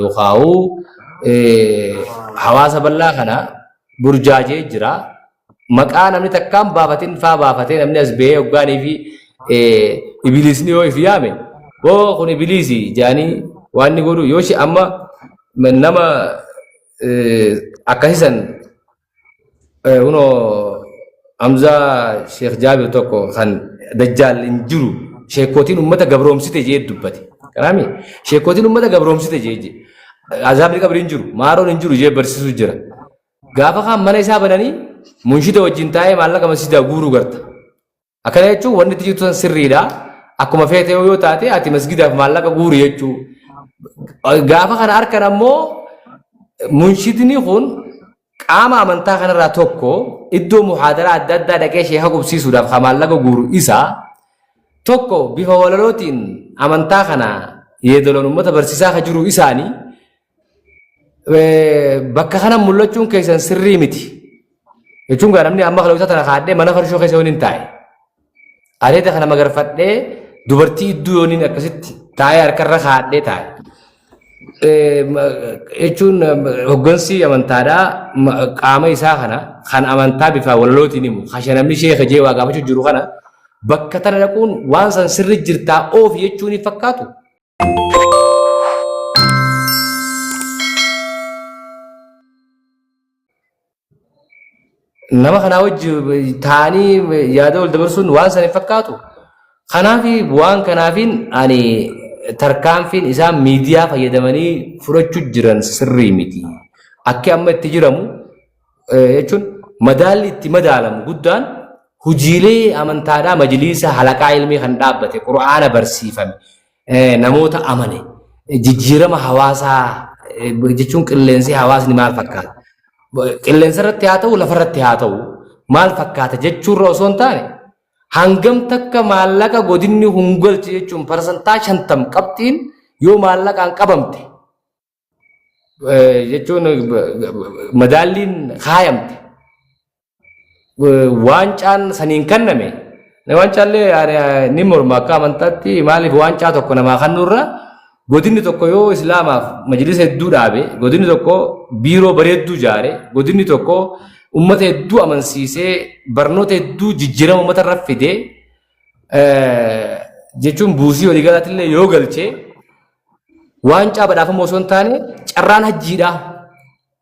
Yookaa'u hawaasa bal'aa kana burjaajee jira. Maqaa namni takkaan baafatin faa baafatee namni as bahee hoggaanii fi ibiliisni yoo if yaame boo kun ibiliisi jedhanii waan inni godhu yoo amma nama akkasisan Kunoo Hamzaa Sheekh Jaabir tokko kan Dajjaal hin jiru sheekkootiin uummata gabroomsite jee dubbate. Kanaami sheekkootiin uummata gabroomsite jee jee. Azaabni qabri hin jiru maaroon hin jiru jee barsiisuu jira. Gaafa kaan mana isaa bananii munshida wajjin taa'ee maallaqa masjidaa guuruu garta. Akkana jechuun wanni itti jirtu san sirriidha. Akkuma feete yoo taate ati masgidaaf maallaqa guuri jechuu. Gaafa kana harkan ammoo munshidni kun qaama amantaa kanarraa tokko iddoo muhaadaraa adda addaa dhaqee sheeka qubsiisuudhaaf kan maallaqa guuru isa tokko bifa walalootiin amantaa kana yeedaloon uummata barsiisaa kan jiru isaanii bakka kana mul'achuun keessan sirrii miti. Jechuun gaa namni amma kalawisa tana kaadhee mana farshoo keessa yoon hin taa'e. Areeda kana magarfadhee dubartii idduu yoon hin akkasitti taa'ee harkarra kaadhee taa'e. Jechuun hoggansi amantaadhaa qaama isaa kana kan amantaa bifa walalootiin himu kasha namni sheeka jee waa gaafachuu jiru kana bakka tana dhaquun waan san sirri jirtaa oofi jechuun hin fakkaatu. Nama kanaa wajji taa'anii yaada wal dabarsuun waan san hin fakkaatu. Kanaaf waan kanaafiin ani tarkaanfiin isaan miidiyaa fayyadamanii fudhachuu jiran sirrii miti. Akki amma itti jiramu jechuun madaalli itti madaalamu guddaan hojiilee amantaadhaa majliisa halaqaa ilmii kan dhaabbate qur'aana barsiifame namoota amane jijjiirama hawaasaa jechuun qilleensi hawaasni maal fakkaata qilleensa irratti haa ta'u lafa irratti haa ta'u maal fakkaata jechuurra osoo hin taane hangam takka maallaqa godinni kun galche jechuun parsantaa 50 qabxiin yoo maallaqaan qabamte jechuun madaalliin kaayamte waancaan saniin kenname waancaallee ni morma akka amantaatti maaliif waancaa tokko namaa kennurra godinni tokko yoo islaamaaf majlisa hedduu dhaabe godinni tokko biiroo bareedduu jaare godinni tokko ummata hedduu amansiisee barnoota hedduu jijjiirama ummata irra fide jechuun buusii waliigalaatillee yoo galche Waancaa badhaafamu osoo hin taane carraan hajjiidha.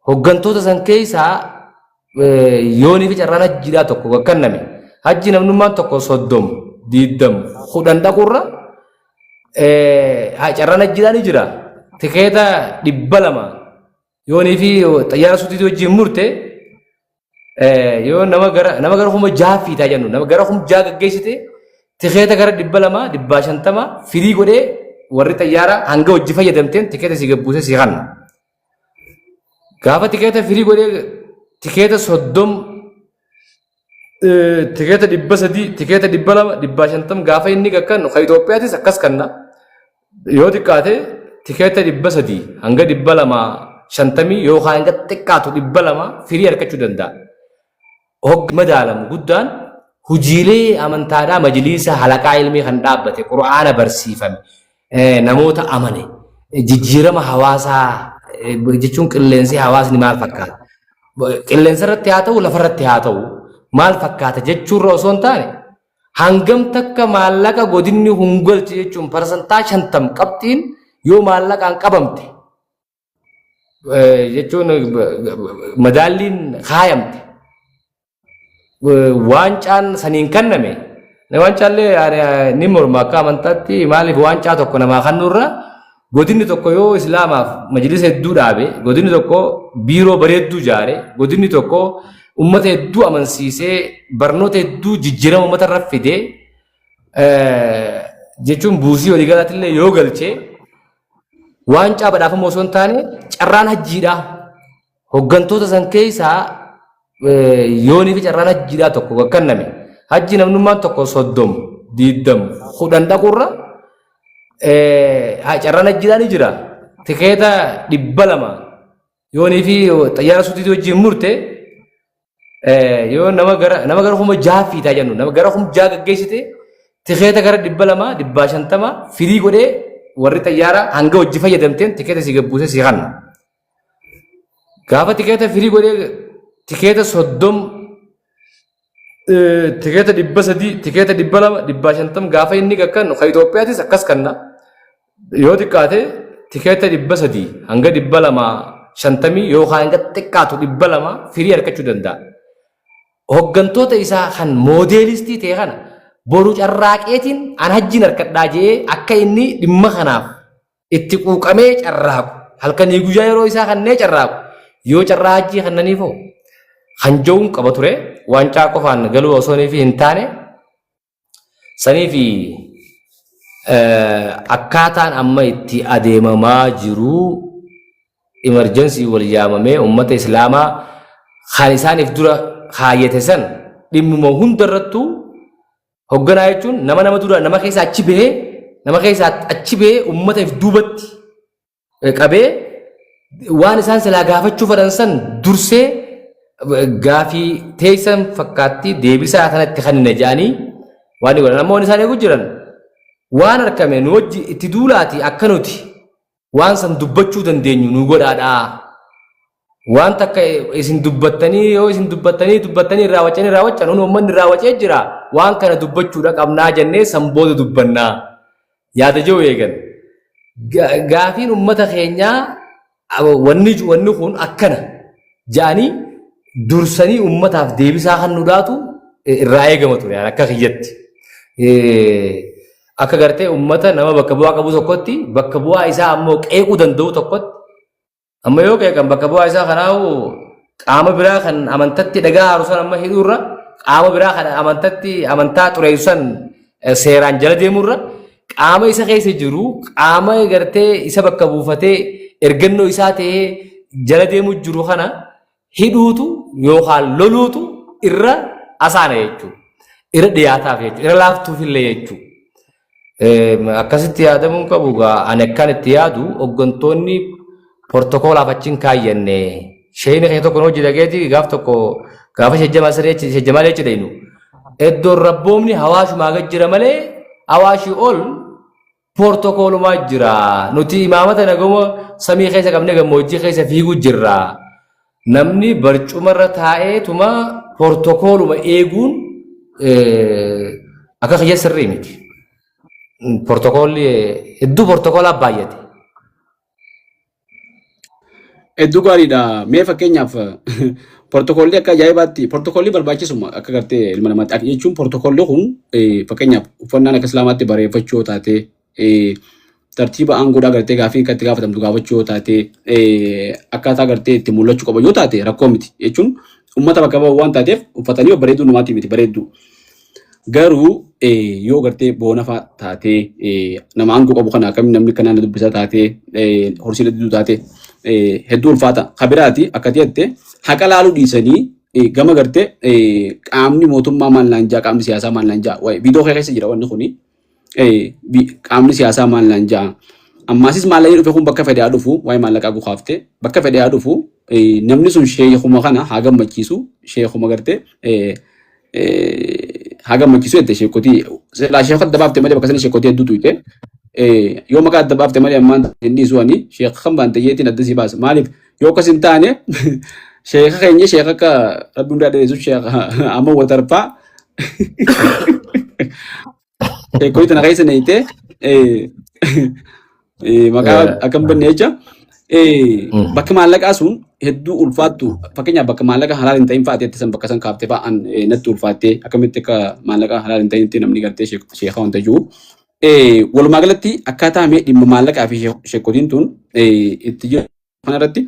Hoggantoota san keessaa yoonii fi carraan hajjiidhaa tokko kenname. Hajji namnummaan tokko 30, 20, 10 dhaqurra carraan hajjiidhaa ni jira. Tikeeta 200 yoonii fi xayyaara suutii wajjin murte yoo nama gara 6000 fiitaa jennu nama gara 6000 gaggeessite tikeeta gara 200 150 firii godhee warri xayyaara hanga hojii fayyadamteen tikeeta si gabbuusee si kanna. Gaafa tikeeta firii godhee tikeeta 30 tikeeta 300 tikeeta 200 150 gaafa inni gakkannu kan Itoophiyaatis akkas kanna. Yoo xiqqaate tikeeta 300 hanga 250 yookaan hanga xiqqaatu 200 firii argachuu danda'a. Hogg madaalamu guddaan hojiilee amantaadhaa majliisa halaqaa ilmii kan dhaabbate qur'aana barsiifame namoota amane jijjiirama hawaasaa jechuun qilleensi hawaasni maal fakkaata qilleensa irratti haa ta'u lafa irratti haa ta'u maal fakkaata jechuurra osoo hin taane Hangam takka maallaqa godinni kun galche jechuun parsantaa 50 qabxiin yoo maallaqaan qabamte jechuun madaalliin kaayamte waancaan saniin kenname waancaallee ni morma akka amantaatti maaliif waancaa tokko namaa kennurra Godinni tokko yoo Islaamaaf majlisa hedduu dhaabe, godinni tokko biiroo bareedduu jaare, godinni tokko ummata hedduu amansiisee barnoota hedduu jijjiirama ummata irra fide jechuun buusii waliigalaatillee yoo galche waancaa badhaafamu osoo hin taane carraan hajjiidha. Hoggantoota san keessaa yoonii fi carraan hajjiidhaa tokko kenname. Hajji namnummaan tokko 30, 20, 10 dhaqurra carraan hajjiidhaa ni jira. Tikeeta 200 yoonii fi xayyaara suutii wajjin murte yoo nama gara 6000 fiitaa jennu nama gara 6000 gaggeessite tikeeta gara 200 150 firii godhee warri xayyaaraa hanga hojii fayyadamteen tikeeta si gabbuusee si kanna. Gaafa tikeeta firii godhee tikeeta 30, tikeeta 300, tikeeta 200, 150 gaafa inni gakkannu kan Itoophiyaatis akkas kanna. Yoo xiqqaate tikeeta 300 hanga 250 yookaan hanga xiqqaatu 200 firii argachuu danda'a. Hoggantoota isaa kan moodeelistii ta'e kana boru carraaqeetiin an hajjiin harkadhaa jedhee akka inni dhimma kanaaf itti quuqamee carraaqu halkanii guyyaa yeroo isaa kannee carraaqu yoo carraa hajjii kannaniif hoo kan ja'uun qaba ture. Waancaa qofaan galuu osoo hin taane sanii fi akkaataan amma itti adeemamaa jiru emergency wal yaamamee ummata islaamaa kan isaaniif dura kaayyate san dhimmuma hundarrattuu hogganaa jechuun nama nama dura nama keessa achi bahee nama keessa achi bahee ummata if duubatti qabee waan isaan silaa gaafachuu fedhan san dursee gaafii teessan fakkaatti deebisaa kanatti kanna jedhanii waan ni godhan. Amma waan isaan eegu jiran waan argame nu wajji itti duulaati akka nuti waan san dubbachuu dandeenyu nu godhaadhaa. Waan takka isin dubbattanii yoo isin dubbattanii dubbattanii irraa wacanii irraa wacan hun uummanni irraa wacee jira waan kana dubbachuudha qabnaa jennee san booda dubbannaa. Yaada jiru eegan. Gaafiin uummata keenyaa wanni kun akkana jedhanii dursanii uummataaf deebisaa kan nu dhaatu irraa eegama ture akka kiyyatti. Akka gartee uummata nama bakka bu'aa qabu tokkotti bakka bu'aa isaa ammoo qeequu danda'u tokkotti amma yoo qeeqan bakka bu'aa isaa kanaahu qaama biraa kan amantatti dhagaa haaru san amma hidhuurra qaama biraa kan amantatti amantaa xureessu san seeraan jala deemurra qaama isa keessa jiru qaama gartee isa bakka buufatee ergannoo isaa ta'ee jala deemu jiru kana hidhuutu yookaan loluutu irra asaana jechuudha. Irra dhiyaataaf jechuudha. Irra laaftuufillee jechuudha. Akkasitti yaadamuun qabu gaa ani akkaan itti yaadu hooggantoonni portokoolaaf achi hin kaayyanne. Sheeyni keenya tokko hojii dhageeti gaaf tokko gaafa shejjamaa siree shejjamaa leechi dhaynu. Iddoon rabboomni hawaashumaa gad jira malee hawaashii ol portokoolumaa jira. Nuti imaamata nagoma samii keessa qabnee gammoojjii keessa fiiguu jirra. Namni barcumarra taa'eetuma portokooluma eeguun akka kiyya sirrii miti. Portokoolli hedduu portokoolaa baay'ate. Hedduu gaariidha. Mee fakkeenyaaf portokoolli akka ajaa'ibaatti portokoolli barbaachisuma akka gartee ilma namaatti jechuun portokoolli kun fakkeenyaaf uffannaan akka islaamaatti bareeffachuu yoo taate, tartiiba aangoodhaa gartee gaafii akka itti gaafatamtu gaafachuu yoo taate, akkaataa gartee itti mul'achuu qaba yoo taate rakkoo miti jechuun uummata bakka bu'u waan taateef uffatanii bareeduu namaatii miti bareedduu. Garuu yoo gartee boona fa'aa taatee nama aangoo qabu kana akkamiin namni kanaan na dubbisaa taatee horsiisa diduu taatee hedduu ulfaata. Kabiraati akka jette haqa laaluu dhiisanii gama gartee qaamni mootummaa maal naan jaa, qaamni siyaasaa maal naan jaa, viidiyoo keessa jira wanni kuni, qaamni siyaasaa maal naan jaa. Ammaasis maallaqni dhufe kun bakka fedhe haa dhufu, waa'ee maallaqaa gukaaftee bakka fedhe haa dhufu, namni sun sheekuma kana haa gammachiisu, sheekuma gartee haa gammachiisu jette. Sheekotii silaa sheekota adda baafte malee bakka sana sheekotii hedduutu tuyte yoo maqaa adda baafte malee ammaan hin dhiisu. Ani sheeka kan baante jeetiin adda si baasa. Maaliif yoo akkas hin taane sheeka keenya sheeka akka rabbi hundaa dheeressu sheeka amma watarfaa sheekotii tana keessa neeyitee maqaa akkam banne jecha. Bakka maallaqaa sun hedduu ulfaattu. Fakkeenyaaf bakka maallaqa halaal hin ta'in fa'aa itti san bakka san kaaftee fa'aan natti ulfaattee akkamitti akka maallaqa halaal hin ta'initti namni gartee sheeka wanta jiru. Walumaa galatti akkaataa mee dhimma maallaqaa fi sheekotiin tun itti jiru kanarratti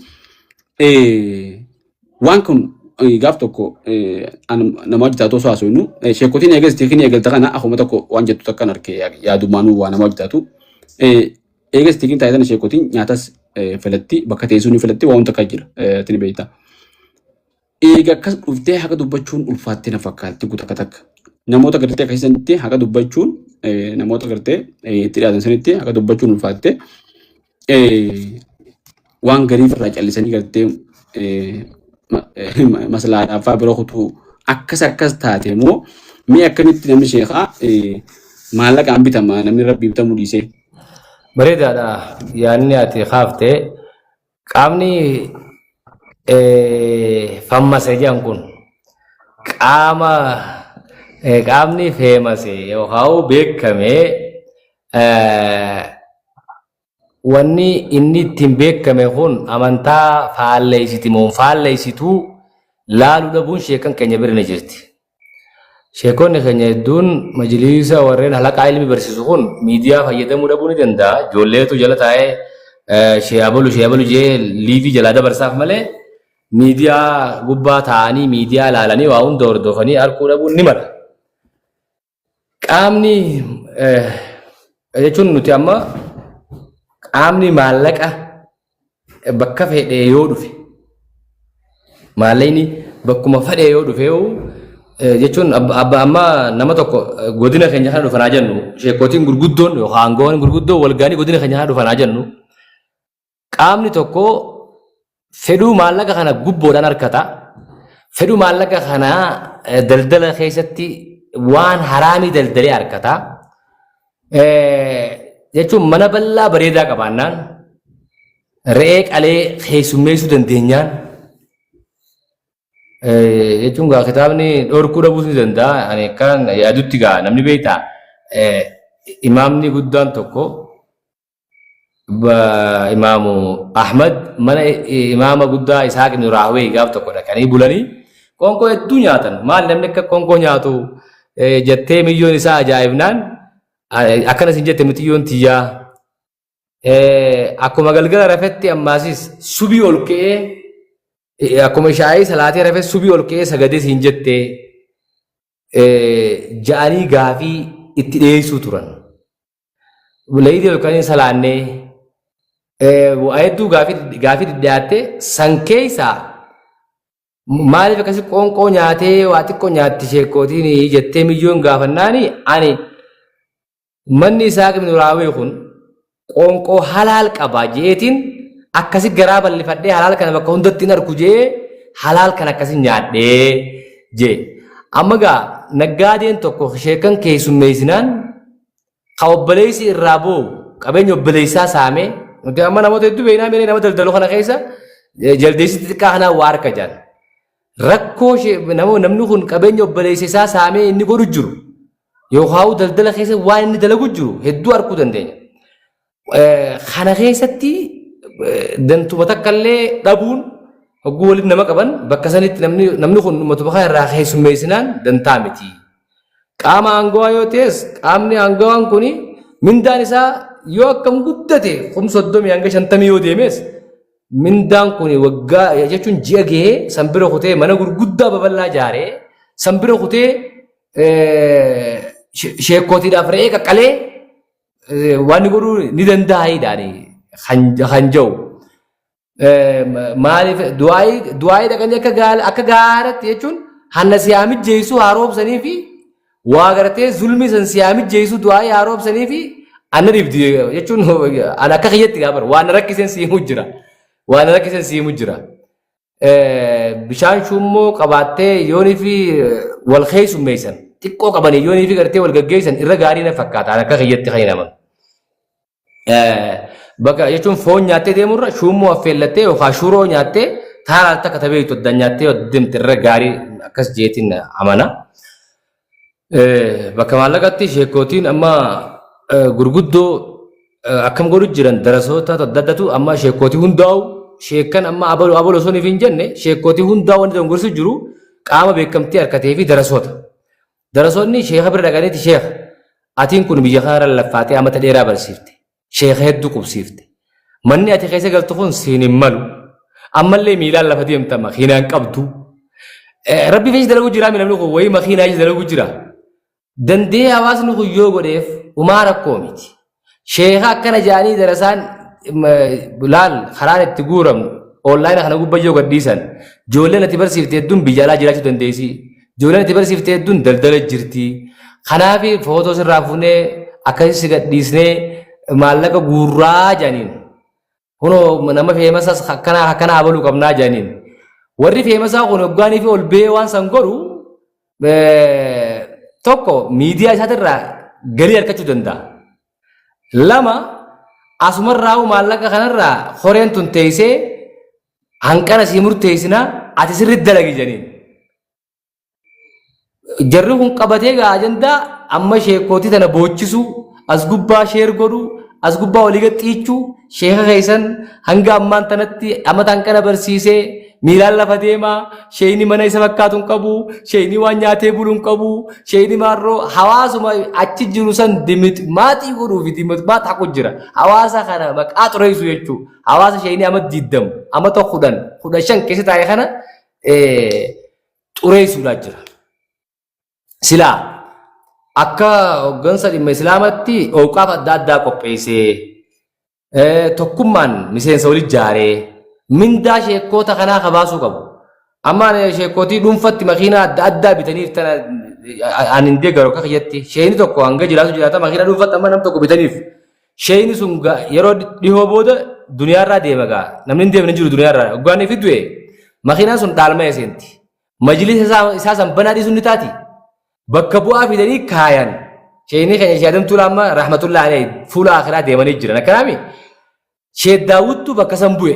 waan kun gaaf tokko nama hojjetaatu osoo haasofnu sheekotiin eegas tiikni eegalta kana akkuma tokko waan jettu takkan arke yaadumaanuu waa nama hojjetaatu. Eegas tiikni taa'ee sheekotiin nyaatas filatti, bakka teessuu ni filatti, waan hunda akka jira tini beekta. Eega akkas dhuftee haqa dubbachuun ulfaattee na fakkaatti takka takka. Namoota gartee akkasii haqa dubbachuun, namoota gartee itti dhiyaatan sanitti haqa dubbachuun ulfaatte, waan garii irraa callisanii gartee maslaadhaaf fa'aa bira kutuu akkas akkas taate immoo mee akkamitti namni sheekaa maallaqaan bitama, namni rabbii bitamuu dhiisee? Bareedaadha yaadni ati kaafte. Qaamni fammase jedhan kun qaama qaamni feemase yookaan beekame wanni inni ittiin beekame kun amantaa faalleessiti moo hin faalleessitu laaluu dhabuun sheekan keenya bira ni jirti. Sheekonni keenya hedduun majliisa warreen halaqaa ilmi barsiisu kun miidiyaa fayyadamuu dhabuu ni danda'a. Ijoolleetu jala taa'ee shee abalu shee abalu jee liivii jalaa dabarsaaf malee miidiyaa gubbaa taa'anii miidiyaa ilaalanii waa hunda hordofanii arguu dhabuun ni mala. Qaamni jechuun nuti amma qaamni maallaqa bakka fedhe yoo dhufe maallaqni bakkuma fedhe yoo dhufe jechuun abba amma nama tokko godina keenya kana dhufanaa jennu sheekootiin gurguddoon yookaan aangoon gurguddoon walgaanii godina keenya kana dhufanaa jennu qaamni tokko fedhuu maallaqa kana gubboodhaan argata. Fedhuu maallaqa kana daldala keessatti waan haraamii daldalee argata. Jechuun mana bal'aa bareedaa qabaannaan re'ee qalee keessummeessuu dandeenyaan jechuun gaa kitaabni dhorkuu dhabuus ni danda'a. Ani akkan yaadutti gaa namni beektaa imaamni guddaan tokko Imaamu Ahmad mana imaama guddaa Isaaq ibn Raahwee gaaf tokko dhaqanii bulanii qoonqoo hedduu nyaatan. Maal namni akka qoonqoo nyaatu jettee miyyoon isaa ajaa'ibnaan akkana isin jette mitiyyoon tiyyaa. Akkuma galgala rafetti ammaasis subii ol ka'ee akkuma ishaa'ii salaatee rafee subii ol ka'ee sagadee siin jettee ja'anii gaafii itti dhiyeessuu turan. Leeyidii halkan hin salaannee waa hedduu gaafii dhiyaatte san keessaa maaliif akkasi qoonqoo nyaatee waa xiqqoo nyaatti sheekkootiin jettee miyyoon gaafannaani ani manni isaa ibn Raawii kun qoonqoo halaal qaba jeetiin akkasi garaa bal'ifadhee halaal kana bakka hundatti hin arku jee halaal kana akkasi nyaadhee jee. Amma gaa naggaadeen tokko sheekkan keessummeessinaan Ka obboleessi irraa boo'u qabeenya obboleessaa saamee nuti amma namoota hedduu beeknaa meelee nama daldalu kana keessa jaldeessi xixiqqaa kanaa waa harka jaan. Rakkoo namni kun qabeenya obboleessa isaa saamee inni godhu jiru yookaan daldala keessa waan inni dalagu jiru hedduu arguu dandeenya. Kana keessatti dantuma takka illee dhabuun hogguu walitti nama qaban bakka sanitti namni kun uummatuma kana irraa keessummeessinaan dantaa miti. Qaama aangawaa yoo ta'es qaamni aangawaan kun mindaan isaa yoo akkam guddate 30,000 hanga 50,000 yoo deemes mindaan kun waggaa jechuun ji'a gahee san bira kutee mana gurguddaa babal'aa ijaaree san bira kutee sheekkootiidhaaf re'ee qaqqalee waan inni godhuu ni danda'aniidhaan kan jiru. Maaliif du'aayii dhaqanii akka gaala akka gaaratti jechuun hanna siyaa mijjeessuu haaromsanii fi waa gartee zulmii san siyaa mijjeessuu du'aayii haaromsanii fi anna dhibdi jechuun an akka kiyyatti gaabar waan na rakkisen si himu jira waan na rakkisen si himu jira. Bishaan shummoo qabaattee yoonii fi wal keessummeessan xiqqoo qabanii yoonii fi gartee wal gaggeessan irra gaarii na fakkaata an akka kiyyatti kan hin amanu. Bakka jechuun foon nyaattee deemurra shuummoo affeellattee yookaan shuroo nyaattee taaraa takka tabeetu addaan nyaattee yoo deemte irra gaarii akkas jeetiin amana. Bakka maallaqatti sheekootiin amma gurguddoo akkam godhu jiran darasoota adda addatu amma sheekootii hundaa'u sheekkan amma abalu abalu osoo hin jenne sheekootii hundaa'u wanti dongorsu jiru qaama beekamtii harkatee fi darasoota. Darasoonni sheeka bira dhaqaniiti sheeka atiin kun biyya kanarra laffaatee amata dheeraa barsiifte. Sheeka hedduu qubsiifte. Manni ati keessa galtu kun siin hin malu. Ammallee miilaan lafa deemta makiinaan qabdu. Rabbi keessa dalagu jiraa namni kun wayii makiinaa keessa dalagu jira. Dandee hawaasni kun yoo godheef umaa rakkoo miti. Sheeka akkana jedhanii darasaan laal karaan itti guuramu onlaayina kana gubbaa yoo gadhiisan ijoolleen ati barsiifte hedduun biyya alaa jiraachuu dandeessi. Ijoolleen ati barsiifte hedduun daldala jirti. Kanaaf footoo sirraa fuunee akkasii si gadhiisnee maallaqa guurraa jedhaniin. Kunoo nama feemasas akkanaa akkanaa abaluu qabnaa jedhaniin. Warri feemasaa kun hoggaanii fi ol ba'ee waan san godhu tokko miidiyaa isaatirraa galii argachuu danda'a. Lama Asumarraa maallaqa kanarraa horeen tun teessee hanqana sii murteessinaa, ati sirriitti dalagi jedhaniin. Jarri kun qabatee gaa ajandaa amma sheekootii tana boochisuu, as gubbaa share godhuu, as gubbaa walii gad xiichuu, sheeka keessan hanga ammaan tanatti amata hanqana barsiisee miilaan lafa deemaa, sheeyni mana isa fakkaatu hin qabu, sheeyni waan nyaatee bulu hin qabu, sheeyni maarroo hawaasuma achi jiru san dimit maaxii godhuu fi dimit maat haqu jira. Hawaasa kana maqaa xureessu jechuudha. Hawaasa sheeyni ama 20, amata 10, 15 keessa taa'e kana xureessuudhaa jira. Silaa akka hooggansa dhimma Islaamatti ooqaaf adda addaa qopheessee, tokkummaan miseensa walitti ijaaree mindaa sheekkoota kanaa kabaasuu qabu. Amma sheekkootii dhuunfatti makiinaa adda addaa bitaniif tana ani hin deeggaru akka kiyyatti. Sheeyni tokko hanga jiraatu jiraata, makiinaa dhuunfatti amma nam tokko bitaniif. Sheeyni sun yeroo dhihoo booda duniyaarraa deema gaa. Namni hin deemne hin jiru duniyaarraa. Hoggaan ifi du'e makiinaan sun dhaalma seenti. Majlisa isaa san banaa dhiisuun ni taati. Bakka bu'aa fidanii kaayan. Sheeyni keenya Sheekh Adam Tuulaa amma rahmatullahi alayhi fuula akhiraa deemanii jiran. Akkanaami? Sheekh Daawudtu bakka san bu'e.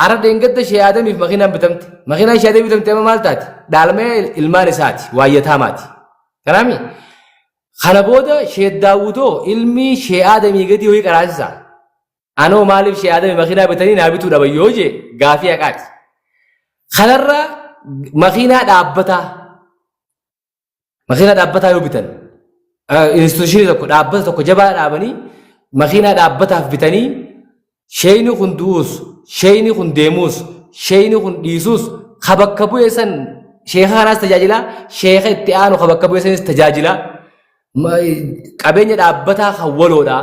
Ara dheengadda Sheekh Adamiif makiinaan bitamte. Makiinaan Sheekh Adamii bitamte amma maal taati? Dhaalmee ilmaan isaati. Waayyataamaati. Kanaami? Kana booda Sheekh Daawudoo ilmi Sheekh Adamii gadi wayii qaraasisa. Anoo maaliif Sheekh Adamii makiinaa bitanii naa bituu dhaban yoo jee gaafii haqaati. Kanarra makiinaa dhaabbataa yoo bitan, institution tokko, dhaabbata tokko jabaa dhaabanii makiinaa dhaabbataaf bitanii, sheeyni kun du'uus, sheeyni kun deemuus, sheeyni kun dhiisuus, ka bakka bu'e san sheeka kanaas tajaajila, sheeka itti aanu ka bakka bu'e sanis tajaajila. Qabeenya dhaabbataa kan waloodha,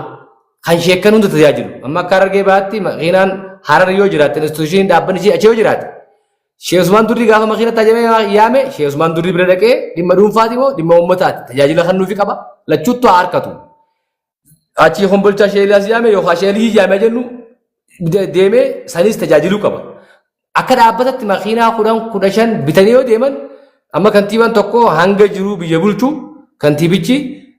kan sheekkan hunda tajaajilu. Amma akka Harargee Bahaatti makiinaan Harar yoo jiraatte, institution dhaabbanni ishee achi yoo jiraate, Sheekh Usmaan Durrii gaafa makiina tajaajila yaame, Sheekh Usmaan Durrii bira dhaqee dhimma dhuunfaati moo dhimma uummataati tajaajila kan nuufi qaba, lachuuttu haa harkatu. Achii Kombolchaa Sheekh Eliyaas yaame yookaan Sheekh Aliyyi yaame jennu, deemee sanis tajaajiluu qaba. Akka dhaabbatatti makiinaa 10, 15 bitanii yoo deeman, amma kantiibaan tokko hanga jiruu biyya bulchu kantiibichi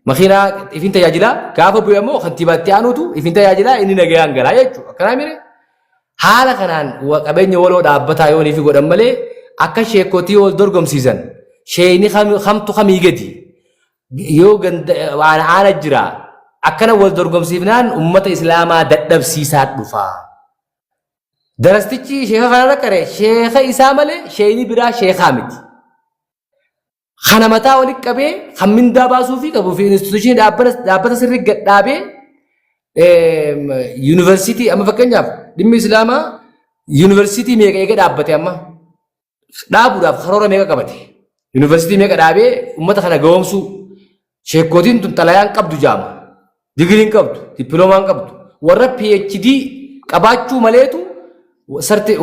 makiinaa ifin tajaajilaa, gaafa bu'e ammoo kantiibaatti aanutu ifin tajaajilaa, inni nagayaan galaa jechuudha. Akkanaa mire? Haala kanaan qabeenya waloo dhaabbataa yoo niifi godhan malee, akka sheekotii wal dorgomsiisan, sheeyni kamtu kamii gadi yoo ganda waan aana jira akkana wal dorgomsiifnaan ummata Islaamaa dadhabsiisaa dhufa. Darastichi sheeka kanarra qare sheeka isaa malee sheeyni biraa sheekaa miti. Kana mataa walitti qabee kan mindaa baasuu fi qabuu fi institution dhaabbata sirrii gad dhaabee, yuunivarsiitii amma fakkeenyaaf dhimmi Islaamaa yuunivarsiitii meeqa eega dhaabbate, amma dhaabuudhaaf karoora meeqa qabate, yuunivarsiitii meeqa dhaabee uummata kana gahoomsuu. Sheekootiin tun xalayaan qabdu jaama, digiriin qabdu, dippiloomaan qabdu, warra PhD qabaachuu maleetu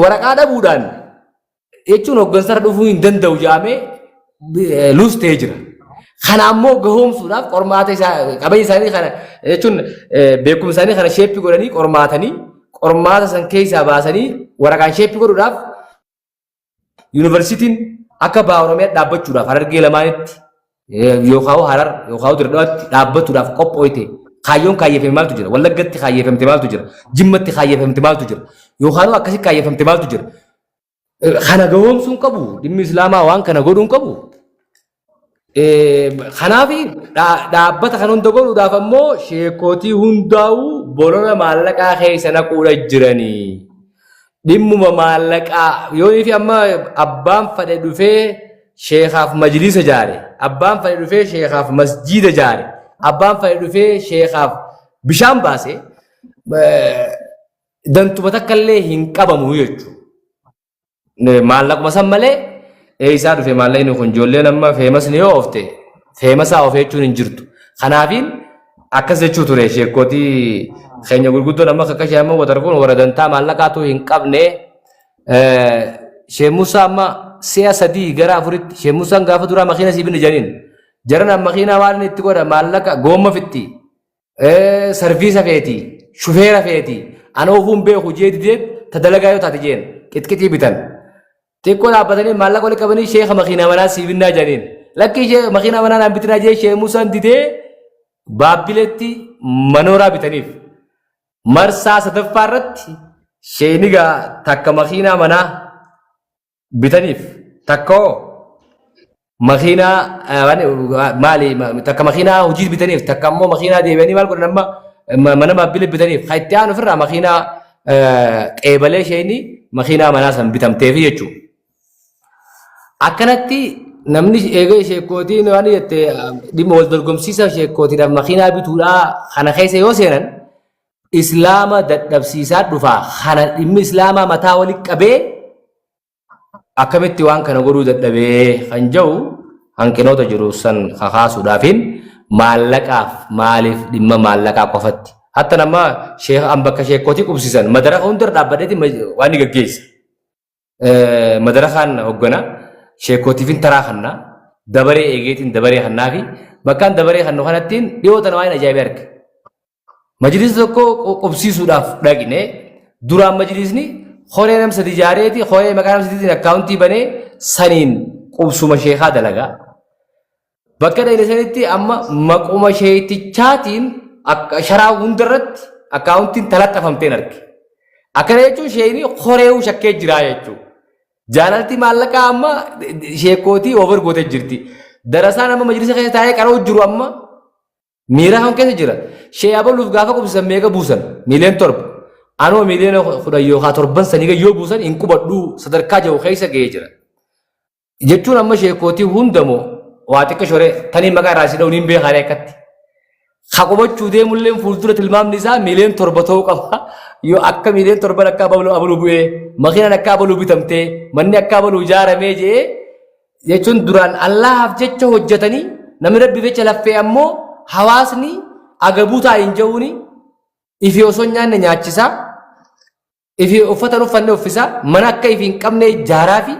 waraqaa dhabuudhaan jechuun hooggansarra dhufuu hin danda'u jaamee luus ta'ee jira. Kana ammoo gahoomsuudhaaf qormaata isaa, qabeenya isaanii kana jechuun beekumsa isaanii kana shape godhanii qormaatanii, qormaata san keessaa baasanii waraqaan shape godhuudhaaf, yuunivarsiitiin akka baha Oromiyaa dhaabbachuudhaaf Harargee lamaanitti yookaan Harar yookaan Dirredhawaatti dhaabbatuudhaaf qophooyte, kaayyoon kaayyeeffame maaltu jira? Wallaggatti kaayyeeffamte maaltu jira? Jimmatti kaayyeeffamte maaltu jira? Yookaan akkasii kaayyeeffamte maaltu jira? Kana gahoomsuu hin qabu. Dhimmi Islaamaa waan kana godhuu hin qabu. Kanaaf dhaabbata kan hunda godhuudhaaf ammoo sheekootii hundaa'uu bolola maallaqaa keessa naquudha jiranii. Dhimmuma maallaqaa yoo fi amma abbaan fadhe dhufee sheekaaf majlisa jaare, abbaan fadhe dhufee sheekaaf masjiida jaare, abbaan fadhe dhufee sheekaaf bishaan baase, dantuma takka illee hin qabamu jechuudha. Maallaquma san malee eessaa dhufe maallaqni kun? Ijoolleen amma famous ni yoo oofte, famousaa of jechuun hin jirtu. Kanaafiin akkas jechuu ture, sheekootii keenya gurguddoon amma akka ishee amma watar kun warra dantaa maallaqaatu hin qabne. Sheek Musaa amma si'a sadii gara afuritti Sheek Musaan gaafa duraa makiina sii binne jedhaniin, jaran makiinaa waan inni itti godha maallaqa goomma fitti, service feeti, shufeera feeti, ana ofuun beeku jee didee, ta dalagaa yoo taate jeen qixqixii bitan. Xiqqoo dhaabbatanii maallaqa walitti qabanii sheeka makiinaa manaa sii binnaa jedhaniin. Lakki, ishee makiinaa manaa naan bitinaa jee Sheek Musaan didee Baabbileetti manooraa bitaniif. Marsaa sadaffaa irratti sheeyni gaa takka makiinaa manaa bitaniif, takka hoo makiinaa maali, takka makiinaa hojii bitaniif, takka ammoo makiinaa deebi'anii maal godhan amma mana maabbile bitaniif, kan itti aanu ofirraa makiinaa qeebalee sheeyni makiinaa manaa san bitamteefi jechuudha. Akkanatti namni eegee sheekkootiin waan jette dhimma wal dorgomsiisa sheekkootiidhaaf makiinaa bituudhaa kana keessa yoo seenan islaama dadhabsiisaa dhufa. Kana dhimmi islaamaa mataa walitti qabee akkamitti waan kana godhuu dadhabee kan jedhu hanqinoota jiru san kakaasuudhaafiin maallaqaaf maaliif dhimma maallaqaa qofatti. Hatta nama sheekh an bakka sheekkootii qubsiisan madaraka hundarra dhaabbadheeti waan ni gaggeessa. Madarakaan hoggana sheekootiifin taraa kanna dabaree eegeetiin dabaree kannaa fi bakkaan dabaree kannu kanattiin dhiyoo tana waan ajaa'ibee arge. Majlisa tokko qubsiisuudhaaf dhaqne. Duraan majlisni koree nam sadi ijaareeti, koree maqaa nam sadiitiin akkaawuntii banee saniin qubsuma sheekaa dalagaa. Bakka dhaqne sanitti amma maquma sheektichaatiin akka sharaa hundarratti akkaawuntiin talaxxafamteen arge. Akkana jechuun sheekni koreewu shakkee jiraa jechuudha. Jaalalti maallaqaa amma sheekootii over gootee jirti. Darasaan amma majlisa keessa taa'ee qara'u jiru amma miira kan keessa jira. Shee abaluuf gaafa qubsisan meeqa buusan? Miiliyoona 7. Anoo miiliyoona 10 yookaan 7 sanii yoo buusan hin qubadhu sadarkaa jiru keessa ga'ee jira. Jechuun amma sheekootii hundamoo waa xiqqa shoree tanii maqaa irraa si dha'uun hin beekan akkatti. Ka qubachuu deemullee fuuldura tilmaamni isaa miiliyoona 7 ta'uu qaba. Yoo akka miiliyoona 7 akka abaluu abaluu bu'ee, makiinaan akka abaluu bitamtee, manni akka abaluu ijaaramee jee jechuun duraan Allahaaf jecha hojjetanii namni Rabbi jecha laffee ammoo hawaasni agabuu taa'e hin jehuuni ifii osoo hin nyaanne nyaachisaa, ifii uffata hin uffanne uffisaa, mana akka ifii hin qabne ijaaraa fi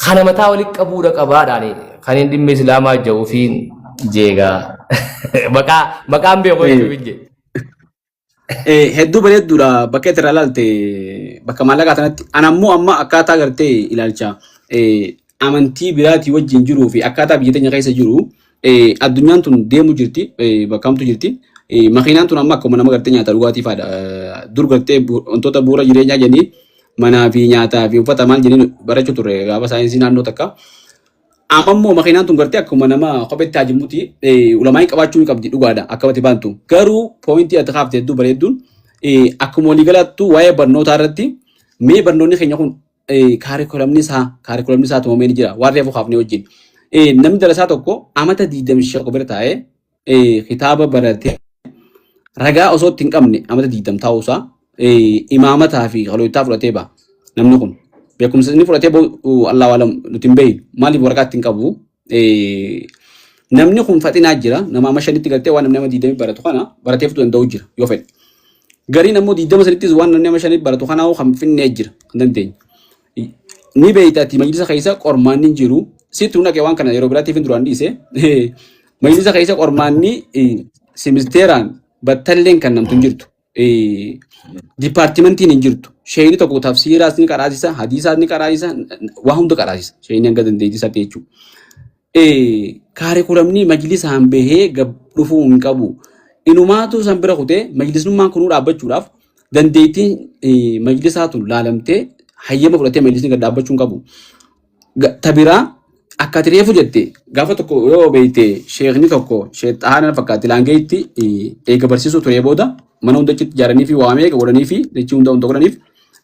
kana mataa walitti qabuudha qabaadhaan kan hin dhimmi islaamaa jedhuufiin jeegaa maqaan beeku jechuuf hin jee. Hedduu bareedduudha bakka itti irraa ilaalte bakka maallaqaa sanatti. Ana ammoo amma akkaataa gartee ilaalcha amantii biraatii wajjin jiruu fi akkaataa biyya teenya keessa jiru, addunyaan tun deemu jirti, bakka hamtu jirti. Makiinaan tun amma akkuma nama gartee nyaata dhugaatii fa'aadha. Dur gartee wantoota bu'uura jireenyaa jennee manaa fi nyaataa fi uffata maal jennee barachuu turre gaafa saayinsii naannoo takka. Amma immoo makiinaan tun gartee akkuma nama kopheetti haajimuti ulamaa'in qabaachuu ni qabdi, dhugaadha akka ati baantu. Garuu poointii ati kaafte hedduu bareedduun akkuma waliigalaattu waa'ee barnootaa irratti mee barnoonni keenya kun kaarikulamni isaa tumamee ni jira waan reefu kaafnee wajjin. Namni darasaa tokko amata 25 bira taa'ee kitaaba baratee ragaa osoo itti hin qabne amata 20 taa'uusaa imaamataa fi qalootaa fudhatee ba'a. Namni kun beekumsa inni fudhatee bahu Allahu alam, nuti hin beeknu, maaliif waraqaa itti hin qabu. Namni kun faxinaa jira, nama amma shanitti galtee waan namni nama 20 baratu kana baratee fudhuu danda'u jira yoo fedhe. Gariin ammoo 20 sanittis waan namni nama shanitti baratu kanaa kan finnee jira kan dandeenye. Ni beeyta ati, majlisa keessa qormaanni hin jiru. Sitti naqee waan kana yeroo biraatiif hin duraan dhiise. Majlisa keessa qormaanni simisteeraan battalleen kan namtu hin jirtu. Dipaartimentiin hin jirtu. Sheeyni tokko tafsiiraas ni qaraasisa, hadiisaas ni qaraasisa, waa hunda qaraasisa. Sheeyni hanga dandeettii isaatti jechuudha. Kaarikulamni majlisaan bahee gab dhufuu hin qabu. Inumaatu san bira kutee majlisnummaan kunuu dhaabbachuudhaaf dandeettiin majlisaa tun laalamtee hayyama fudhatee majlisni gad dhaabbachuu hin qabu. Ta biraa akka ati reefu jette, gaafa tokko yoo beekte sheekni tokko sheek Xahaa na fakkaatti laangeetti eega barsiisuu turee booda mana hunda achitti ijaaranii fi waamee godhanii fi dachii hunda hunda godhaniif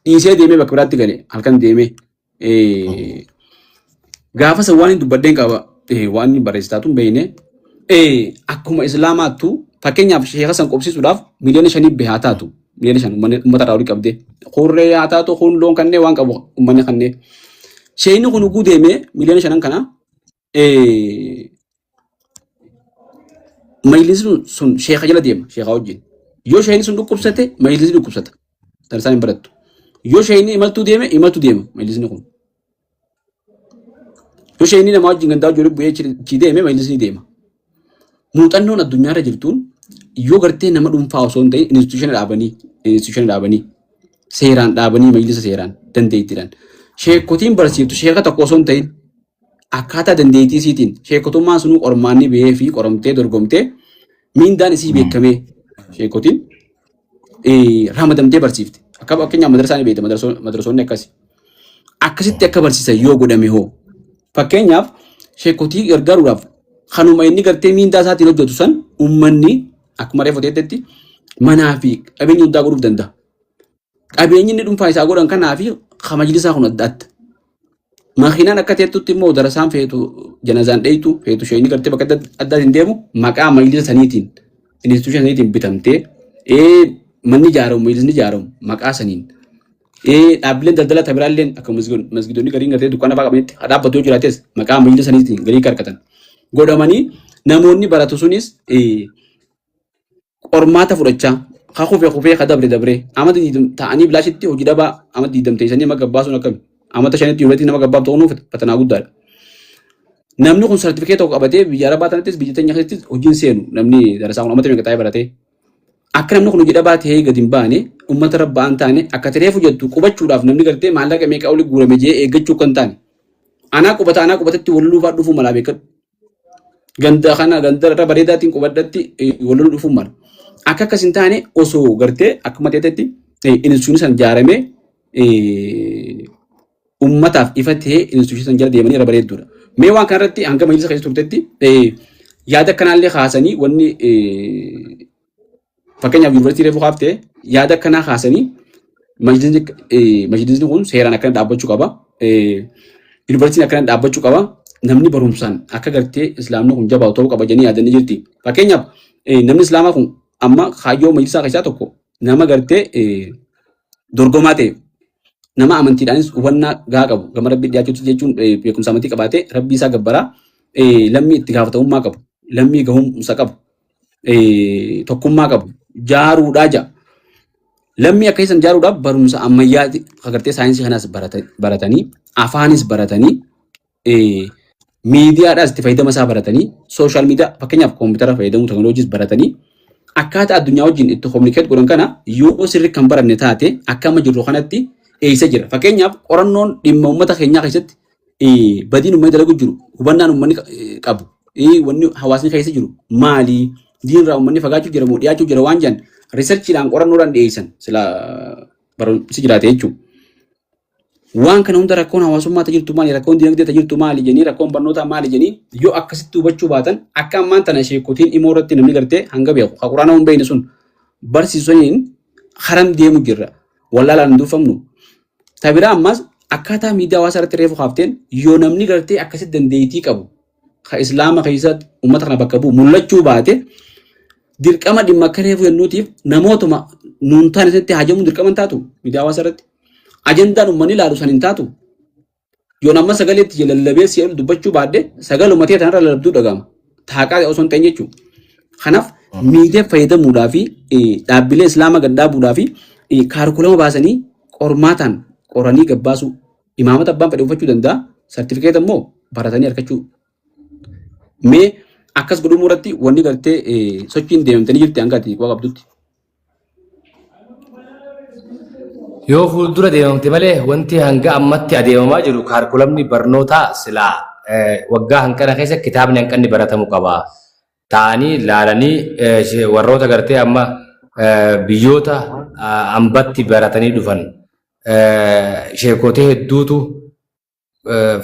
dhiisee deemee bakka biraatti gale halkan deemee. Gaafa san waan hin dubbadheen qaba, waan inni barreessitaatu hin beekne. Akkuma islaamaattu fakkeenyaaf sheeka san qubsiisuudhaaf miliyoona 5 bahe haa taatu, miliyoona 5 uummata irraa olii qabdee kurree haa taatu, kun loon kannee waan qabu uummanni kannee. Sheekni kun uguu deemee miliyoona 5 kana majlisni sun sheeka jala deema, sheeka wajjin. Yoo sheekni sun dhukkubsate majlisni dhukkubsata. Tan isaan hin barattu. Yoo sheekni imaltuu deeme imaltuu deema majlisni kun. Yoo sheekni namaa wajjin gandaa wajjin bu'ee achi deeme majlisni deema. Muuxannoon addunyaarra jirtuun yoo gartee nama dhuunfaa osoo hin ta'in institution dhaabanii seeraan dhaabanii majlisa seeraan dandeettiidhaan sheekotiin barsiiftu sheeka tokko osoo hin ta'in akkaataa dandeettii isiitiin sheekotummaan sunuu qormaanni bahee fi qoramtee dorgomtee miindaan isii beekamee sheekotiin Ramadamtee barsiifte. Akka fakkeenyaaf madrasaan ni beekta madrasoonni akkasi. Akkasitti akka barsiisan yoo godhame hoo. Fakkeenyaaf sheekotii gargaaruudhaaf kanuma inni gartee miindaa isaatiin hojjetu san uummanni akkuma reefu ta'etti manaa fi qabeenya hundaa godhuuf danda'a. Qabeenyi inni dhuunfaa isaa godhan kanaa fi ka majlisaa kun adda adda. Makiinaan akka teettutti immoo darasaan feetu janazaan dheeytu feetu sheeyni gartee bakka adda addaatiin deemu maqaa majlisa saniitiin institution saniitiin bitamtee manni ijaaramu majlisni ijaaramu maqaa saniin dhaabbileen daldala tabiraalleen akka masgidoonni gariin gartee dukkaana fa'aa qabanitti haa dhaabbatu yoo jiraates maqaa majlisa saniitiin galii karkatan godhamanii namoonni baratu sunis qormaata fudhachaa ka kufe kufee ka dabre dabree amata diidam ta'anii bilaashitti hojii dhabaa amata diidam teessanii nama gabbaasuun akkami amata shanitti yuunivarsiitii nama gabbaaf ta'uun fatanaa guddaadha. Namni kun sartifikeeta tokko qabatee biyya arabaa tanattis biyya teenya keessattis hojiin seenu namni darasaa kun amata meeqa taa'ee baratee akka namni kun hojii dhabaa ta'ee gadi hin baane uummata rabba'aan taane akka tireefu jettu qubachuudhaaf namni gartee maallaqa meeqa oli guurame jee eeggachuu kan taane anaa qubata anaa qubatatti wal luufaa dhufuu malaa beekadhu. Ganda kana ganda irra bareedaatiin qubadhatti wal loluu dhufuu mala. Akka akkas hin taane osoo gartee akkuma ta'etti instituushinii san ijaaramee ummataaf ifa ta'ee instituushinii san jala deemanii irra bareedduudha. Mee waan kanarratti hanga majlisa keessa turtetti yaada akkanaallee kaasanii wanni fakkeenyaaf yuunivarsiitii reefu kaaftee yaada akkanaa kaasanii majlisni kun seeraan akkana dhaabbachuu qaba. Yuunivarsiitiin akkana dhaabbachuu qaba. Namni barumsaan akka gartee islaamni kun jabaatu ta'uu qaba jedhanii yaadanii jirti. Fakkeenyaaf namni islaamaa kun amma kaayyoo majlisaa keessaa tokko nama gartee dorgomaa ta'e nama amantiidhaanis hubannaa gahaa qabu gama rabbii dhiyaachuutti jechuun beekumsa amantii qabaatee rabbii isaa gabbaraa lammii itti gaafatamummaa qabu lammii gahumsa qabu tokkummaa qabu jaaruudhaa ja'a. Lammii akka isaan jaaruudhaaf barumsa ammayyaa agartee saayinsii kanaas baratanii afaanis baratanii miidiyaadhaas itti fayyadama isaa baratanii sooshaal miidiyaa fakkeenyaaf koompitara fayyadamuu teknooloojiis baratanii akkaataa addunyaa wajjin itti kominikeet godhan kana yoo sirri kan baranne taate akka amma jirru kanatti eessa jira. Fakkeenyaaf qorannoon dhimma uummata keenyaa keessatti badiin uummanni dalagu jiru hubannaan uummanni qabu wanni hawaasni keessa jiru maali diinirraa uummanni fagaachuu jira moo dhiyaachuu jira waan jedhan riisarchiidhaan qorannoodhaan dhiyeessan sila barumsi jiraate jechuudha. Waan kana hunda rakkoon hawaasummaa tajirtu maali rakkoon dinagdee tajirtu maali jedhanii rakkoon barnootaa maali jedhanii yoo akkasitti hubachuu baatan akka ammaan tana sheekotiin imoo irratti namni gartee hanga beeku ka quraana hin beekne sun barsiisoniin haram deemu jirra wallaalaan hin durfamnu. Ta biraa ammas akkaataa miidiyaa hawaasaa irratti reefu kaafteen yoo namni gartee akkasitti dandeettii qabu ka islaama keessatti uummata kana bakka bu'u mul'achuu baate dirqama dhimma akka reefu jennuutiif namootuma nuun taane sanitti hajamuun dirqama hin taatu miidiyaa hawaasaa irratti. Ajandaan uummanni ilaalu san hin taatu. Yoon amma sagaleetti lallabee si'a dubbachuu baadhe sagaluma ta'e tanarra lallabduu dhaga'ama. Taaqaa osoo hin ta'in jechuudha. Kanaaf miidiyaa fayyadamuudhaa fi dhaabbilee islaamaa gad dhaabuudhaa fi kaarikulama baasanii qormaataan qoranii gabbaasuu imaamata abbaan fedhe uffachuu danda'a. Sartifikeeta immoo baratanii argachuu. Mee akkas godhumuu irratti wanni gartee sochiin deemamtanii jirti hanga ati quba qabdutti. Yoo fuuldura deemamte malee wanti hanga ammatti adeemamaa jiru kaarikulamni barnootaa silaa waggaa hanqana keessa kitaabni hanqanni baratamu qaba. Ta'anii laalanii warroota gartee amma biyyoota ambatti baratanii dhufan sheekotee hedduutu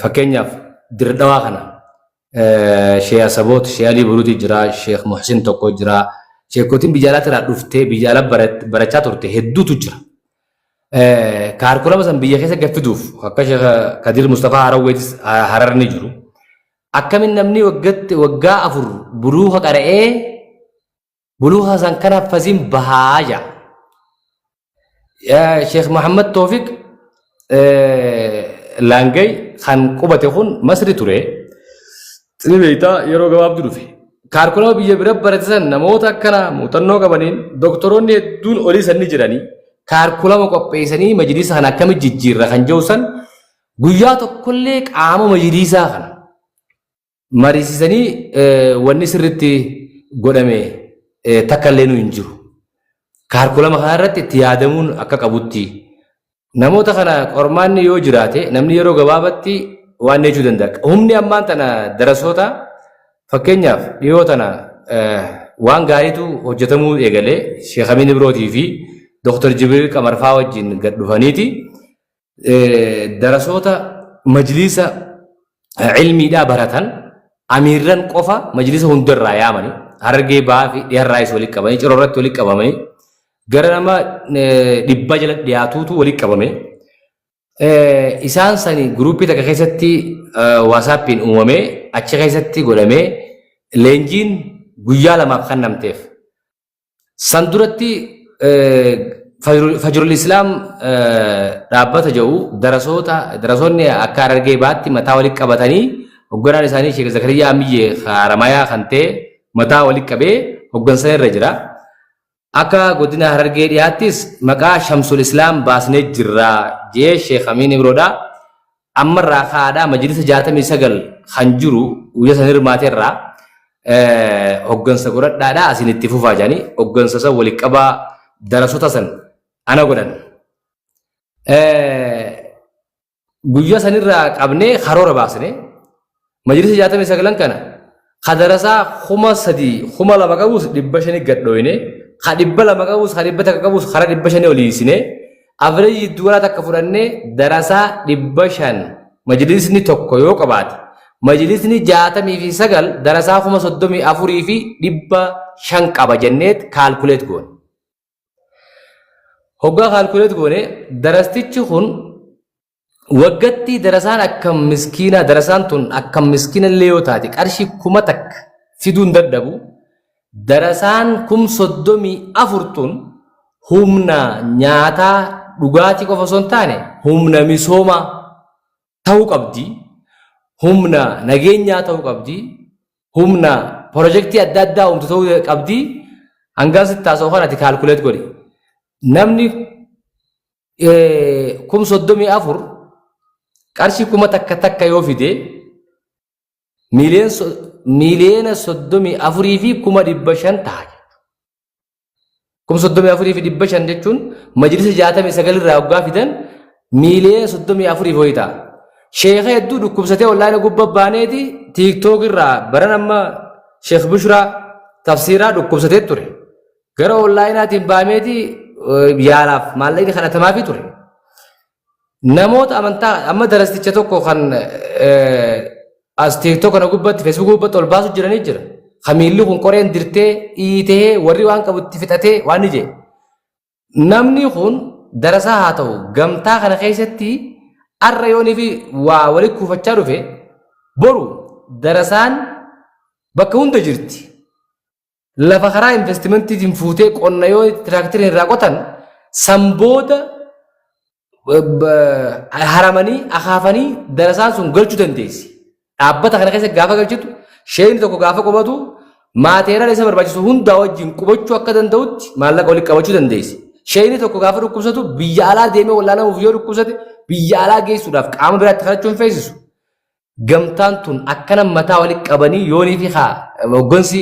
fakkeenyaaf Dirdhawaa kana Sheekh Asaboot, Sheekh Alii Buruuti jira, Sheekh Muhsin tokko jira. Sheekotiin biyya alaa irraa dhuftee biyya alaa barachaa turte hedduutu jira. Kaarikulama san biyya keessa gad fiduuf akka Sheekh Kadir Mustafaa Harawweetis Harar ni jiru. Akkamiin namni waggatti waggaa 4 buluuka qara'ee buluuka san kana fasiin bahaa jaa. Sheekh Muhammad Toofiq Laangay kan qubate kun Masri ture. Ni beektaa yeroo gabaabduu dhufe. Kaarkulama biyya bira barate san namoota akkana muuxannoo qabaniin doktoroonni hedduun olii san ni jiranii kaarkulama qopheessanii majliisa kana akkamitti jijjiirra kan jiru san guyyaa tokkollee qaama majliisaa kana mariisisanii wanni sirritti godhame takka illee nu hin jiru. Kaarkulama kana irratti itti yaadamuun akka qabutti namoota kana qormaanni yoo jiraate namni yeroo gabaabatti waan jechuu danda'a. Humni ammaan tana darasoota fakkeenyaaf dhiyoo tana waan gaariitu hojjetamuu eegalee Sheekh Amiin Ibrootii fi Dr. Jibriil Qamarfaa wajjin gad dhufaniiti darasoota majliisa ilmiidhaa baratan amiirran qofa majliisa hundarraa yaamanii Harargee bahaa fi dhiharraayis walitti qabanii Ciroo irratti walitti qabamanii gara nama 100 jala dhiyaatuutu walitti qabame. Isaan sani guruuppii takka keessatti waasaappiin uumamee achi keessatti godhamee leenjiin guyyaa 2f kennamteef. San duratti Fajrul Islaam dhaabbata jedhu darasoota darasoonni akka Harargee baatti mataa walitti qabatanii hogganaan isaanii Sheek Zakariyaa Amiyyee Haramayaa kan ta'e mataa walitti qabee hoggansan irra jira. Akka godina Harargee dhiyaattis maqaa Shamsul Islaam baasnee jirra jee Sheek Amiin Ibroodha. Ammarraa ka'aadhaa majlisa 69 kan jiru guyyaa san hirmaate irraa hoggansa godhadhaadhaa asin itti fufaa jedhanii hoggansa san walitti qabaa darasota san ana godhan. Guyyaa sanirraa qabnee karoora baasne majlisa 69 kana ka darasaa 3000 2000 qabus 500 gad dhooyne ka 200 qabus ka 100 qabus kara 500 oliisine average jiddu galaa takka fudhannee darasaa 500 majlisni tokko yoo qabaate majlisni 69 darasaa 34,500 qaba jenneet calculate goone. Hoggaa calculate goone darastichi kun waggatti darasaan akkam miskiinaa darasaan tun akkam miskiina illee yoo taate qarshii 1000 fiduu hin dadhabu. Darasaan 34,000 tun humna nyaataa dhugaatii qofa osoo hin taane humna misoomaa ta'uu qabdi. Humna nageenyaa ta'uu qabdi. Humna pirojektii adda addaa uumtu ta'uu qabdi. Hangaan sitti haasa'u kanati calculate godhi. Namni 34,000 qarshii 1000 takka yoo fide 34,500,000 ta'a. 34,500 jechuun majlisa 69 irraa hoggaa fidan 34,000,000 wayii ta'a. Sheeka hedduu dhukkubsatee online gubbaa baaneeti TikTok irraa baran amma Sheekh Bushraa tafsiiraa dhukkubsatee ture. Gara onlineaatiin baameeti yaalaaf maallaqni kadhatamaafii ture. Namoota amantaa amma darasticha tokko kan as TikTok kana gubbatti Facebook gubbatti ol baasu jiranii jira. Kamiilli kun qoreen dirtee dhiitee warri waan qabu itti fixatee waan ni jedhe. Namni kun darasaa haa ta'u gamtaa kana keessatti arra yoonii fi waa walitti kuufachaa dhufe boru darasaan bakka hunda jirti. Lafa karaa investimentiitiin fuutee qonna yoo tiraaktiriin irraa qotan san booda haramanii akaafanii darasaan sun galchuu dandeessi. Dhaabbata kana keessa gaafa galchitu sheekni tokko gaafa qubatu maateeraala isa barbaachisu hundaa wajjin qubachuu akka danda'utti maallaqa walitti qabachuu dandeessi. Sheekni tokko gaafa dhukkubsatu biyya alaa deemee wallaanamuuf yoo dhukkubsate biyya alaa geessuudhaaf qaama biraatti kadhachuu hin feesisu. Gamtaan tun akkana mataa walitti qabanii yoonii fi haa hoggansi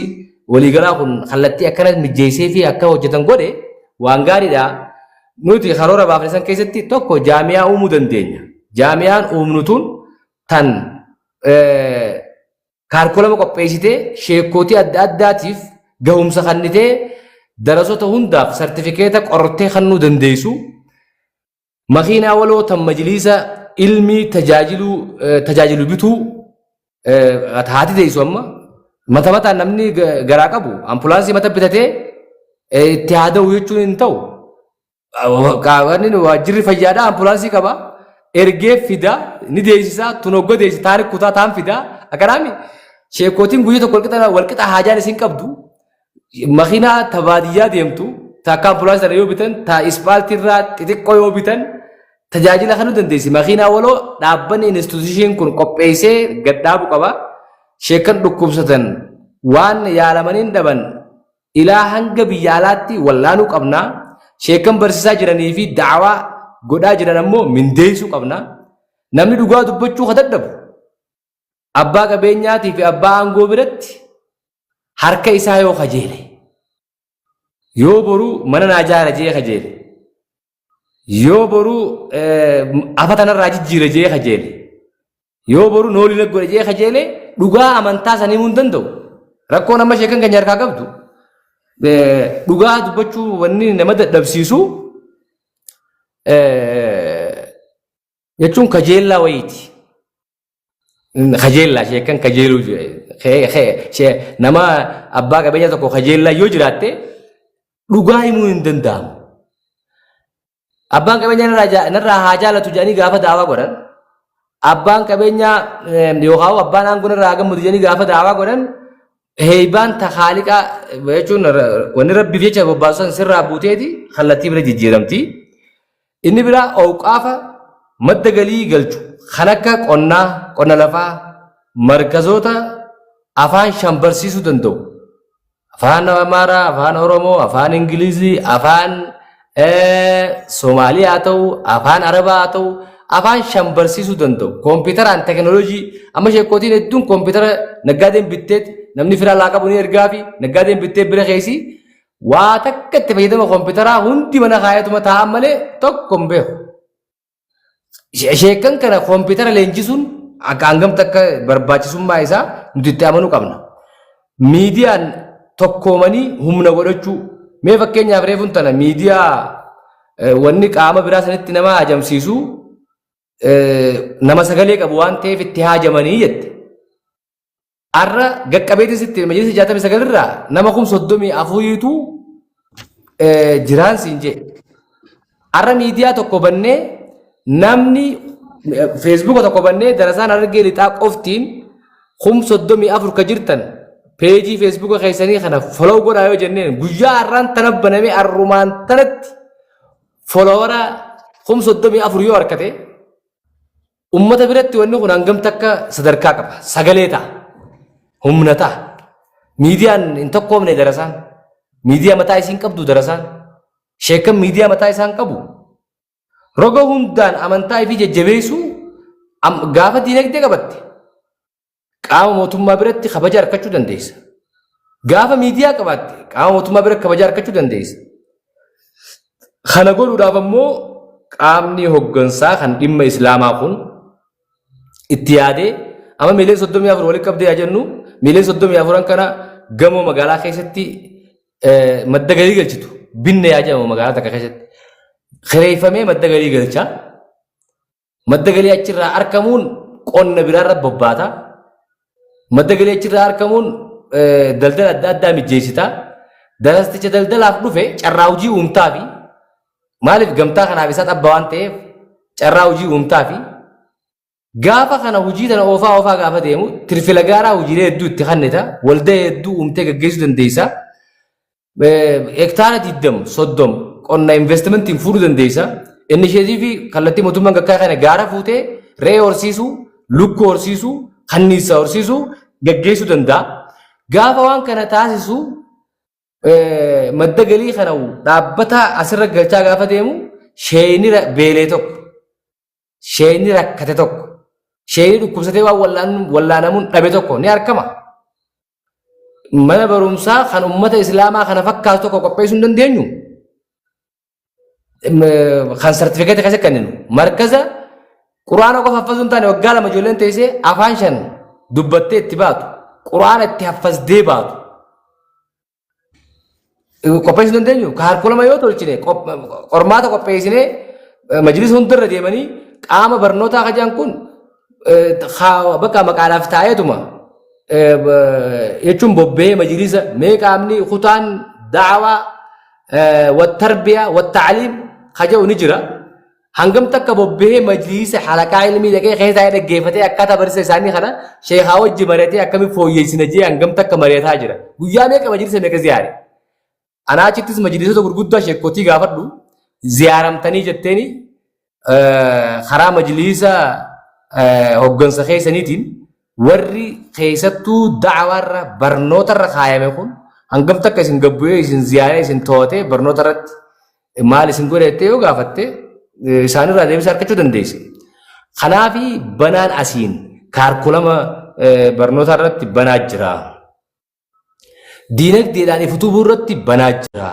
waliigalaa kun kallattii akkana mijeessee fi akka hojjetan godhe waan gaariidha. Nuti karoora baafne san keessatti tokko jaamiyaa uumuu dandeenya. Jaamiyaan uumnu tun tan kaarkulama qopheessitee sheekkootii adda addaatiif gahumsa kennitee darasota hundaaf sartifikeeta qortee kennuu dandeessu. Makiinaa waloo tan majliisa ilmii tajaajiluu tajaajilu bituu haati teessu amma mata mataan namni garaa qabu ampulaansii mata bitatee itti haa da'u jechuun hin ta'u. Qaamni waajjirri fayyaadhaa ampulaansii qaba. Ergee fida ni deessisa tun hogga deessisa taan kutaa taan fida akkanaami sheekootiin guyyaa tokko walqixa haajaan isin qabdu Makiinaa ta baadiyyaa deemtu ta akka ambulaansii tana yoo bitan ta ispaaltiirraa xixiqqoo yoo bitan tajaajila kennuu dandeessi. Makiinaa waloo dhaabbanni instituushiin kun qopheessee gad dhaabu qaba. Sheekkan dhukkubsatan waan yaalamaniin dhaban ilaa hanga biyya alaatti wallaanuu qabna. Sheekkan barsiisaa jiranii fi da'awaa godhaa jiran ammoo mindeessuu qabna. Namni dhugaa dubbachuu ka dadhabu abbaa qabeenyaatii fi abbaa aangoo biratti harka isaa yoo kajeele yoo boru mana naa jaara jee kajeele yoo boru afata narraa jijjiira jee kajeele yoo boru noolii na godhe jee kajeele dhugaa amantaa sanii himuu hin danda'u. Rakkoon amma sheekan keenya harkaa qabdu dhugaa dubbachuu wanni nama dadhabsiisu Jechuun kajeellaa wayiiti. Kajeellaa sheekkan kajeeluu nama abbaa qabeenyaa tokko kajeellaa yoo jiraatte dhugaa himuu hin danda'amu. Abbaan qabeenyaa narraa haa jaalatu jedhanii gaafa daawaa godhan, abbaan qabeenyaa yookaan abbaan aangoo narraa haa gammadu jedhanii gaafa daawaa godhan, heeybaan ta haaliqaa jechuun wanni rabbiif jecha bobbaasu san sirraa buuteeti kallattii bira jijjiiramti. Inni biraa owqaafa madda galii galchu kan akka qonnaa, qonna lafaa, markazoota afaan 5 barsiisuu danda'u. Afaan Amaaraa, Afaan Oromoo, Afaan Ingilizii, Afaan Somaalii haa ta'u, Afaan Arabaa haa ta'u, afaan 5 barsiisuu danda'u. Kompiitaraan teknooloojii amma sheekkootiin hedduun kompiitara naggaadeen bitteet namni firaa laa qabu ni ergaa fi naggaadeen bittee bira keessi waa takka itti fayyadama kompiitaraa hundi mana kaayatuma taa'an malee tokko hin beeku. Sheekkan kana kompiitara leenjisuun akka hangam takka barbaachisummaa isaa nuti itti amanuu qabna. Miidiyaan tokkoomanii humna godhachuu. Mee fakkeenyaaf reefuun tana miidiyaa wanni qaama biraa sanitti nama hajamsiisu nama sagalee qabu waan ta'eef itti haajamanii jette. Har'a gaqqabeetiin sitti majlisa 69 irraa nama 34,000tu jiraan siin jee. Har'a miidiyaa tokko bannee namni feesbuuka tokko bannee darasaan Harargee Lixaa qoftiin 34,000 ka jirtan peejii feesbuuka keessanii kana follow godhaa yoo jenneen guyyaa har'aan tana banamee har'umaan tanatti folowara 34,000 yoo harkate Ummata biratti wanni kun hangam takka sadarkaa qaba. Sagalee ta'a. Humna ta'a. Miidiyaan hin tokkoomne darasaan. Miidiyaa mataa isiin qabdu darasaan. Sheekkan miidiyaa mataa isaan qabu. Roga hundaan amantaa ifii jajjabeessuu gaafa diinagdee qabatte qaama mootummaa biratti kabaja argachuu dandeessa. Gaafa miidiyaa qabaatte qaama mootummaa biratti kabaja argachuu dandeessa. Kana godhuudhaaf ammoo qaamni hoggansaa kan dhimma Islaamaa kun itti yaadee amma miiliyoona 34 walitti qabdee haa jennu miiliyoona 34 kana gamoo magaalaa keessatti madda galii galchitu binne yaa jedhamu magaalaa takka keessatti kireeffamee madda galii galcha. Madda galii achirraa argamuun qonna biraarra bobbaata. Madda galii achirraa argamuun daldala adda addaa mijjeessita. Darasticha daldalaaf dhufe carraa hojii uumtaa fi maaliif gamtaa kanaaf isaa xabba waan ta'eef carraa hojii uumtaa fi gaafa kana hojii tana oofaa oofaa gaafa deemu tirfila gaaraa hojiilee hedduu itti kennita waldaa hedduu uumtee gaggeessuu dandeessa. Hektaara 20, 30 qonna investimentiin fuudhuu dandeessa. Inisheetiivii kallattii mootummaan gakkaa kana gaara fuutee re'ee horsiisuu, lukkuu horsiisuu, kanniisa horsiisuu gaggeessuu danda'a. Gaafa waan kana taasisu madda galii kana dhaabbata asirra galchaa gaafa deemu sheeyni beelee tokko, sheeyni rakkate tokko, sheeyni dhukkubsatee waan wallaanamuun dhabe tokko ni argama. Mana barumsaa kan ummata islaamaa kana fakkaatu tokko qopheessuu hin dandeenyu. Kan sartifikeeta keessa kenninu. Markaza quraana qofa haffazuu hin taane waggaa 2 ijoolleen teessee afaan 5 dubbattee itti baatu. Quraana itti haffazdee baatu. Qopheessuu hin dandeenyu. Kaarkulama yoo tolchine qormaata qopheessinee majlisa hundarra deemanii qaama barnootaa kajaan kun bakka maqaadhaaf taa'eetuma jechuun bobba'ee majlisa mee qaamni kutaan da'awaa wattarbiyaa watta'aliim kaja'u ni jira. Hangam takka bobba'ee majliisa halaqaa ilmii dhaqee keessa taa'ee dhaggeeffatee akkaataa barsiisa isaanii kana sheekaa wajji mari'atee akkamiin fooyyeessina jee hangam takka mari'ataa jira. Guyyaa meeqa majliisa meeqa ziyaare. Anaa achittis majliisota gurguddaa sheekotii gaafadhu ziyaaramtanii jetteeni karaa majliisa hoggansa keessaniitiin warri keessattuu da'awaarra barnootarra kaayame kun hangam takka isin gabbu'ee isin ziyaaree isin to'atee barnoota irratti maal isin godhe jettee yoo gaafatte isaanirraa deebisa argachuu dandeessa. Kanaafi banaan asiin kaarkulama barnootaa irratti banaa jira. Diinagdeedhaan if utubuu irratti banaa jira.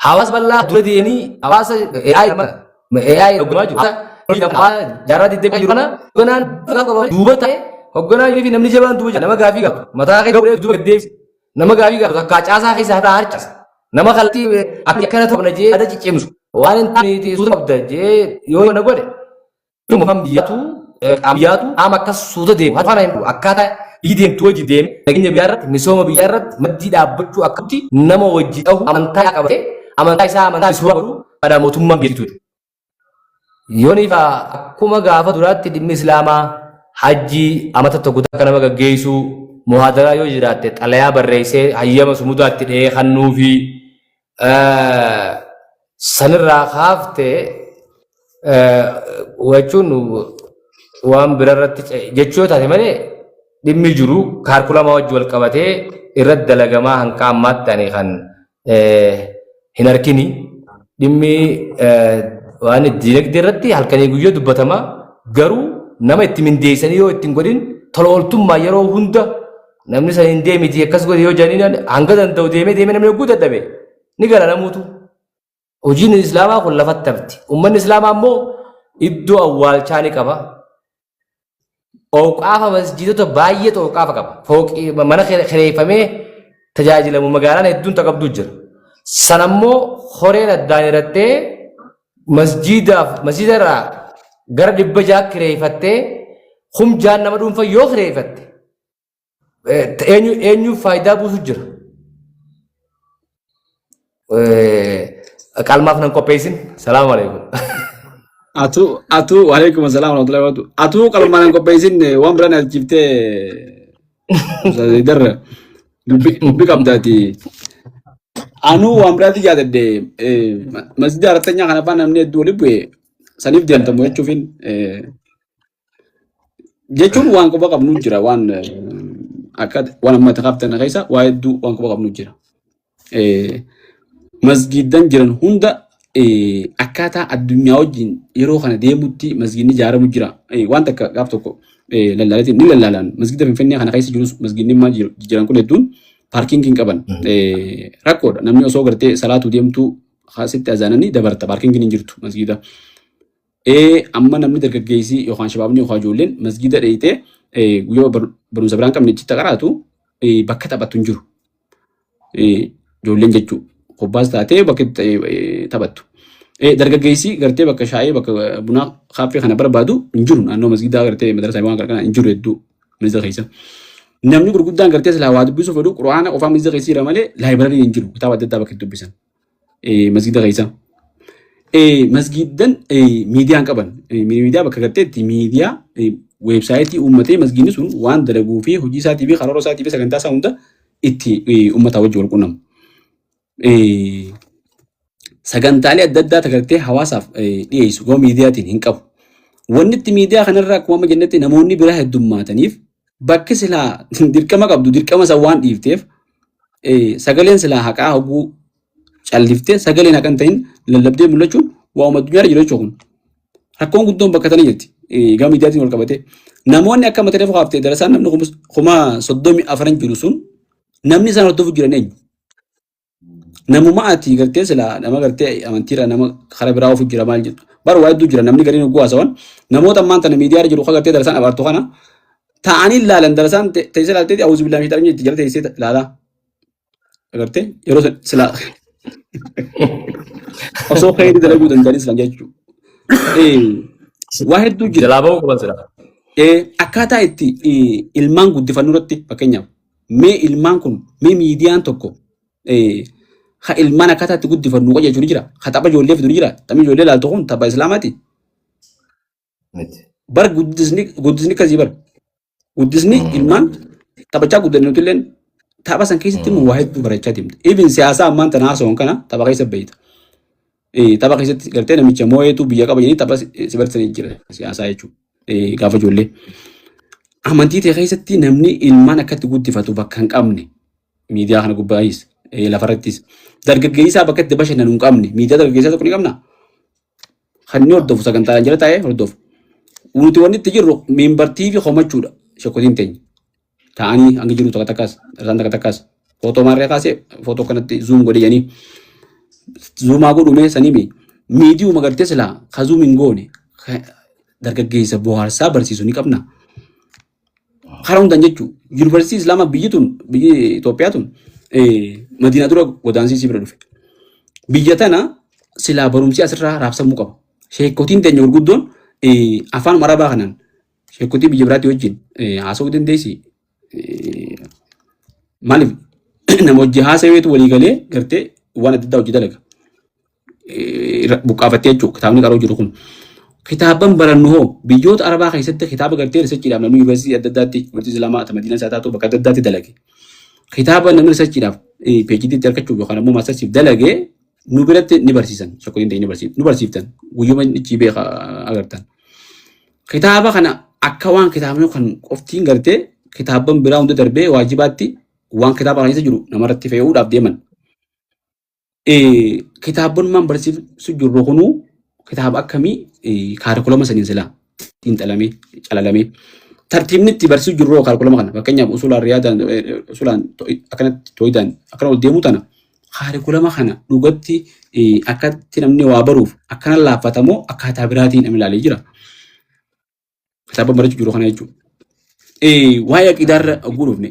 Hawaasa bal'aa dura deemanii hawaasa AI AI hogganaa jiru. Jaarraa digdamii jiru kana hogganaan duuba ta'e hogganaa fi namni jabaan duuba jira. Nama gaafii gaafatu. Mataa keessa duuba gad deebisa. Nama gaafii gaafatu. Akka caasaa keessa hataa harcaasa. Nama kallattii akkana ta'u jee yaada ciccimsu. Waan hin taane suuta qabda jee yoo na godhe dhuma kan biyyaatu biyyaatu qaama akkas suuta deemu haa faana akkaataa biyyi deemtu wajji deeme nageenya biyyaa irratti misooma biyyaa irratti maddii dhaabbachuu akkamitti nama wajji ta'u amantaa qabatee amantaa isaa amantaa misoomaa godhu kana mootummaan beektu. Yooniif akkuma gaafa duraatti dhimmi Islaamaa hajjii amata tokko takka nama gaggeessuu muhaadaraa yoo jiraatte xalayaa barreessee hayyama sumudaatti dhahee kennuufi sanirraa kaafte jechuun waan bira irratti jechuu yoo taate malee dhimmi jiru kaarkulamaa wajji wal qabatee irratti dalagamaa hanqa ammaatti ani kan hin harkini. Dhimmi waan diinagdee irratti halkanii guyyaa dubbatama garuu nama itti mindeessanii yoo ittiin godhin tola ooltummaa yeroo hunda namni san hin deemiti akkas godhe yoo jedhaniin hanga danda'u deemee deemee namni hogguu dadhabe ni gala namuutu. Hojiin Islaamaa kun lafatti hafti. Uummanni Islaamaa immoo iddoo awwaalchaa ni qaba. Ooqaafa masjiidota baay'eetu ooqaafa qaba. Fooqii mana kireeffamee tajaajilamu magaalaan hedduun ta qabdu jira. Sana immoo horeen addaan hirattee masjiidaaf masjiida irraa gara 600 kireeffattee 6,000 nama dhuunfaa yoo kireeffatte eenyu eenyuuf faayidaa buusu jira. Qalmaaf nan qopheessin. Salaamu alaikum. Atu waalaikum assalam warahmatullahi wabarakatuh. Atu qalmaan hin qopheessin waan biraan achiiftee darra dubbi qabdaati. Anuu waan biraatti jaadadde masjida arattanyaa kana afaan namni hedduu walitti bu'e saniif deemtamu jechuufin jechuun waan quba qabnu jira waan akka waan amma itti kaaftan keessa waa hedduu waan quba qabnu jira. Masgiiddan jiran hunda akkaataa addunyaa wajjin yeroo kana deemutti masgiidni ijaaramu jira. Waan takka gaaf tokko lallaaleetiin ni lallaalan. Masgiida Finfinnee kana keessa jirus masgiidni ammaa jiran kun hedduun parking hin qaban. Rakkoodha. Namni osoo gartee salaatuu deemtuu asitti azaananii dabarta. Parkingiin hin jirtu masgiida. Amma namni dargaggeessi yookaan shabaabni yookaan ijoolleen masgiida dheeyitee guyyaa barumsa biraan qabne itti qaraatu bakka taphattu hin jiru. Ijoolleen jechuudha. Kubbaas taatee bakka itti taphattu. Dargaggeessi gartee bakka shaayii bakka bunaa kaaffee kana barbaadu hin jiru naannoo masgiidaa gartee madrasaa waan kana hin jiru hedduu masgiida keessa. Namni gurguddaan gartee silaa waa dubbisuu fedhu quraana qofaa masgiida keessa jira malee laayibrariin hin jiru kitaaba adda addaa bakka itti dubbisan masgiida keessa. Masgiiddan miidiyaan qaban miidiyaa bakka gartee itti miidiyaa weebsaayitii uummatee masgiidni sun waan dalaguu fi hojii isaatii fi karoora isaatii fi sagantaa isaa hunda itti uummataa wajji wal quunnamu. Sagantaalee adda addaa tagartee hawaasaaf dhiyeessu gama miidiyaatiin hin qabu. Wanni itti miidiyaa kanarraa akkuma amma jennetti namoonni biraa heddummaataniif bakki silaa dirqama qabdu dirqama san waan dhiifteef sagaleen silaa haqaa hogguu calliftee sagaleen haqa hin ta'in lallabdee mul'achuun waa'uma addunyaarra jiru jechuudha kun. Rakkoon guddoon bakka tana jirti. Gama miidiyaatiin wal qabatee. Namoonni akka mata reefu kaaftee darasaan namni 34,000 jiru sun namni isaan hordofu jiran eenyu? Namuma ati gartee silaa nama gartee amantiirra nama karaa biraa ofu jira maal jedhu. Bar waa hedduu jira namni gariin hogguu haasawan namoota ammaan tana miidiyaarra jiru kan gartee darasaan abaartu kana ta'anii ilaalan darasaan teessee ilaaltee awuzu billaa fi itti jala teessee ilaalaa. Agartee yeroo silaa osoo khayrii dalaguu danda'anii silaan jechuudha. Waa hedduu jira. Jalaa bahuu qaban silaa. Akkaataa itti ilmaan guddifannu irratti fakkeenyaaf mee ilmaan kun mee miidiyaan tokko ha ilmaan akkaataa itti guddifannu qajeelchu ni jira. Ha tapha ijoollee fidu ni jira. Taphni ijoollee ilaaltu kun tapha islaamaati. Miti. Bar guddisni guddisni akkasii bar. Guddisni ilmaan taphachaa guddanne nuti illeen tapha san keessatti immoo waa hedduu barachaa deemte. Even siyaasaa ammaan tana haasa'uun kana tapha keessa beeyta. Tapha keessatti gartee namicha moo'eetu biyya qaba jedhanii tapha si barsiisanii jira siyaasaa jechuudha. Gaafa ijoollee. Amantii ta'e keessatti namni ilmaan akkatti guddifatu bakka hin qabne miidiyaa kana gubbaayis lafarrattis dargaggeessaa bakka itti bashannanu hin qabne miidiyaa dargaggeessaa tokko ni qabna. Kan inni hordofu sagantaan jala taa'ee hordofu. Nuti wanni itti jirru miimbartii fi homachuudha shakkotiin teenya. Taa'anii hanga jiru takka takkaas isaan takka takkaas footoo maarree kaasee footoo kanatti zuum godhe jedhanii zuumaa godhu mee sanii mee miidiyuma gartee silaa ka zuum hin goone dargaggeessa bohaarsaa barsiisu ni qabna. Karaa hundaan jechuun yuunivarsiitii Islaamaa biyyi tun biyyi Itoophiyaa tun Madiinaa dura godaansii isii bira dhufe. Biyya tana Silaa barumsi asirraa raabsamuu qaba. Sheekotiin teenya gurguddoon afaan Arabaa kanaan sheekotii biyya biraatti wajjin haasa'uu dandeessi. Maaliif nama hojii haasaweetu walii galee gartee waan adda addaa hojii dalaga. Buqqaafattee jechuudha kitaabni qaroo jiru kun. Kitaaban barannu hoo biyyoota Arabaa keessatti kitaaba gartee risachiidhaaf namni yuunivarsiitii adda addaatti, yuunivarsiitii Islaamaa ta Madiinaa isaa taatu bakka adda addaatti dalage. Kitaaba namni risachiidhaaf PhD itti argachuuf yookaan ammoo maastarsiif dalage nu biratti ni barsiisan. Shakkotiin ta'e ni barsiiftan. Nu barsiiftan. Guyyuma ichi beeka agartan. Kitaaba kana akka waan kitaabni kan qoftiin gartee kitaaban biraa hunda darbee waajibaatti waan kitaaba kana keessa jiru namarratti fe'uudhaaf deeman. Kitaabonni barsiisu jirru kunuu kitaaba akkamii kaarikulama saniin silaa xiinxalamee calalamee tartiibni itti barsiisu jirru kaarikulama kana fakkeenyaaf usulaan riyaadaan usulaan akkanatti tooyidaan akkana ol deemuu tana kaarikulama kana dhugatti akkatti namni waa baruuf akkana laaffatamoo akkaataa biraatiin namni ilaalee jira. Kitaaba barachuu jiru kana jechuudha. Waa'ee aqiidaa irra oguu dhufne,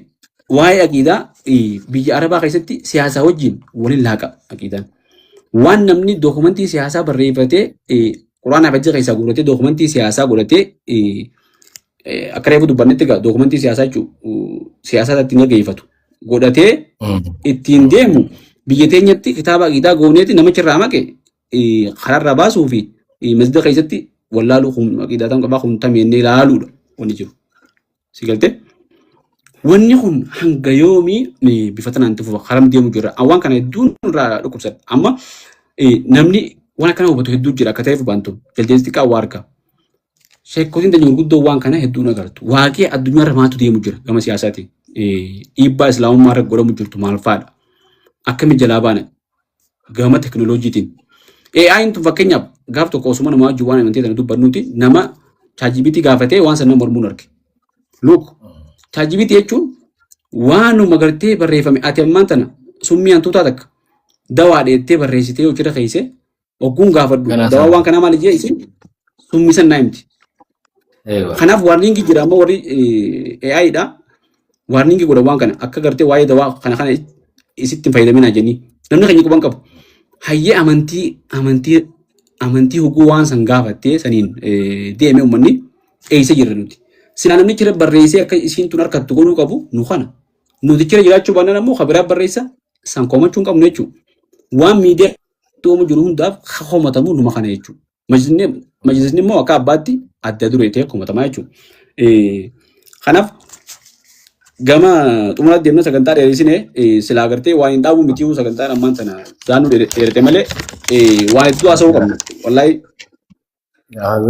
waa'ee aqiidaa biyya Arabaa keessatti siyaasaa wajjin waliin laaqa aqiidaan. Waan namni dookumentii siyaasaa barreeffatee Quraanaa fi hadiisa keessaa guurratee dookumentii siyaasaa godhatee, akka reefu dubbannetti egaa dookumentii siyaasaa jechuun siyaasaa ittiin gaggeeffatu godhatee ittiin deemu, biyya teenyatti kitaaba aqiidaa gooneeti namicha irraa maqe karaarraa baasuu fi masjida keessatti wallaaluu kun aqiidaa tam qabaa kun tamii inni ilaaluudha wanni jiru. Si galtee? Wanni kun hanga yoomii bifa tanaan itti fufa karam deemu jira. Waan kana hedduun irraa dhukkubsadha. Amma namni waan akkana hubatu hedduu jira akka ta'eef baantu jaldeessi xiqqaa waa arga. Sheekkotiin teenya gurguddoo waan kana hedduun agartu. Waaqee addunyaa irra maatu deemu jira gama siyaasaatiin. Dhiibbaa islaamummaa irra godhamu jirtu maal fa'aadha? Akkami jalaa baana? Gama teknooloojiitiin. AI'n tun fakkeenyaaf gaaf tokko osuma nama wajjin waan amantii tana dubbannuuti nama ChatGPT gaafatee waan sana mormuun arge. Look, ChatGPT jechuun waanuma gartee barreeffame ati ammaan tana summii hantuutaa takka dawaa dheettee barreessitee hojirra keesse ogguun gaafadhu Ganaa dawaa sana. waan kanaa maali jee isin summii san naa himti. Eewa. Kanaaf warningi jira amma warri AI dha. Warningi godha waan kana akka gartee waa'ee dawaa kana kana isitti hin fayyadaminaa jennii. Namni keenya quban qabu. Hayyee amantii hoguu waan san gaafattee saniin deeme uummanni eessa jirra nuti. Silaa namni jira barreessee akka isiin tun harkattu godhuu qabu nu kana. Nuti jira jiraachuu baannaan ammoo kan biraa barreessa san komachuu hin qabnu jechuudha. Waan miidiyaa oomu jiru hundaaf komatamu numa kana jechuudha. Majlisni immoo akka abbaatti adda duree ta'e komatamaa jechuudha. Kanaaf gama xumuraatti deemna, sagantaa dheeresine silaa gartee waan hin dhaabu miti, sagantaan ammaan tana daanuu dheerate malee waan hedduu haasa'uu qabnu. Wallaahi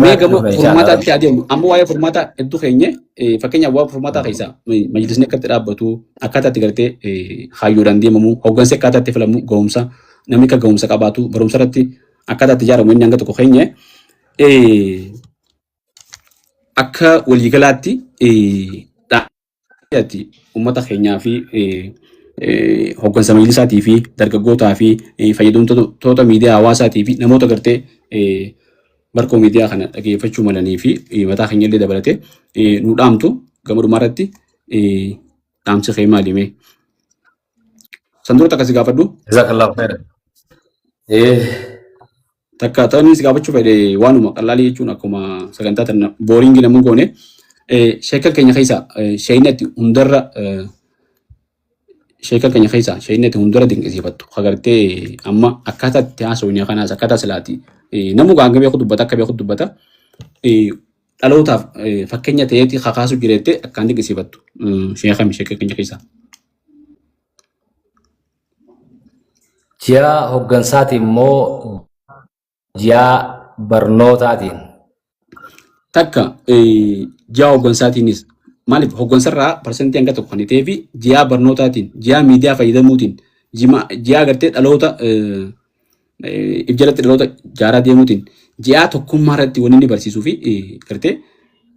mee gama furmaataatti adeemu. Amma waa'ee furmaataa hedduu keenye, fakkeenyaaf waa'ee furmaataa keessaa majlisni akkatti dhaabbatu, akkaataa itti gartee kaayyoodhaan deemamu, hooggansi akkaataa itti filamu, ga'umsa namni akka ga'umsa qabaatu, barumsa irratti akkaataa itti ijaaramu inni hanga tokko keenye, akka waliigalaatti dhaabbitti uummata keenyaa fi hooggansa majlisaatii fi dargaggootaa fi fayyadamtoota miidiyaa hawaasaatii fi namoota gartee barkoo miidiyaa kana dhageeffachuu malanii fi mataa keenya illee dabalatee nu dhaamtu gama dhumaa irratti dhaamsi kee maali mee? San dura takka si gaafadhu. Jazakallahu khairan. Takka ta'anii si gaafachuu fedhe, waanuma qal'aalii jechuun akkuma sagantaa tana booringii namni goone, sheekan keenya keessaa sheeynatti hundarra sheekan keenya keessaa sheeynatti hundarra dinqisiifattu agartee amma akkaataa itti haasofne kanaas akkaataa silaati namu hanga beeku dubbata akka beeku dubbata dhalootaaf fakkeenya ta'eeti kakaasu jireette akkaan dinqisiifattu sheekami sheekan keenya keessaa? Ji'a hoggansaatiin immoo ji'a barnootaatiin? Takka ji'a hoggansaatiinis, maaliif hoggansarraa parsantii hanga tokko kan ta'ee fi ji'a barnootaatiin, ji'a miidiyaa fayyadamuutiin, ji'a gartee dhaloota if jalatti dhaloota jaaraa deemuutiin, ji'a tokkummaa irratti wanni inni barsiisuu fi gartee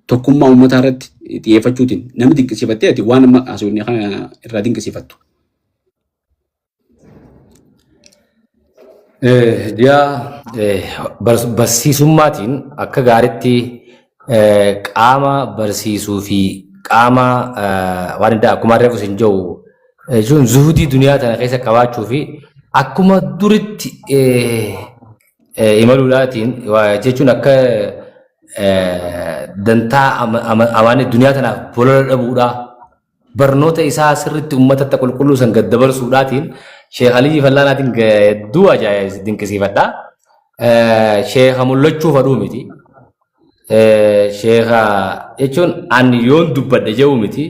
tokkummaa uummataa irratti xiyyeeffachuutiin namni dinqisiifattee ati waan amma haasofne kana irraa dinqisiifattu. Ji'a barsiisummaatiin akka gaariitti qaama barsiisuu fi qaama waan adda akkuma reefu isin jiru jechuun zuhudii duniyaa tana keessa qabaachuu fi akkuma duritti. Imaluudhaatiin jechuun akka dantaa amaanii duniyaa tanaaf bolola dhabuudhaa barnoota isaa sirriitti uummatatti qulqulluu san gad dabarsuudhaatiin Sheekh Aliyyi Fallaanaatiin hedduu ajaa'ib dinqisiifadha. Sheekha mul'achuu fadhuu miti. Sheekha jechuun ani yoon dubbadhe jedhu miti.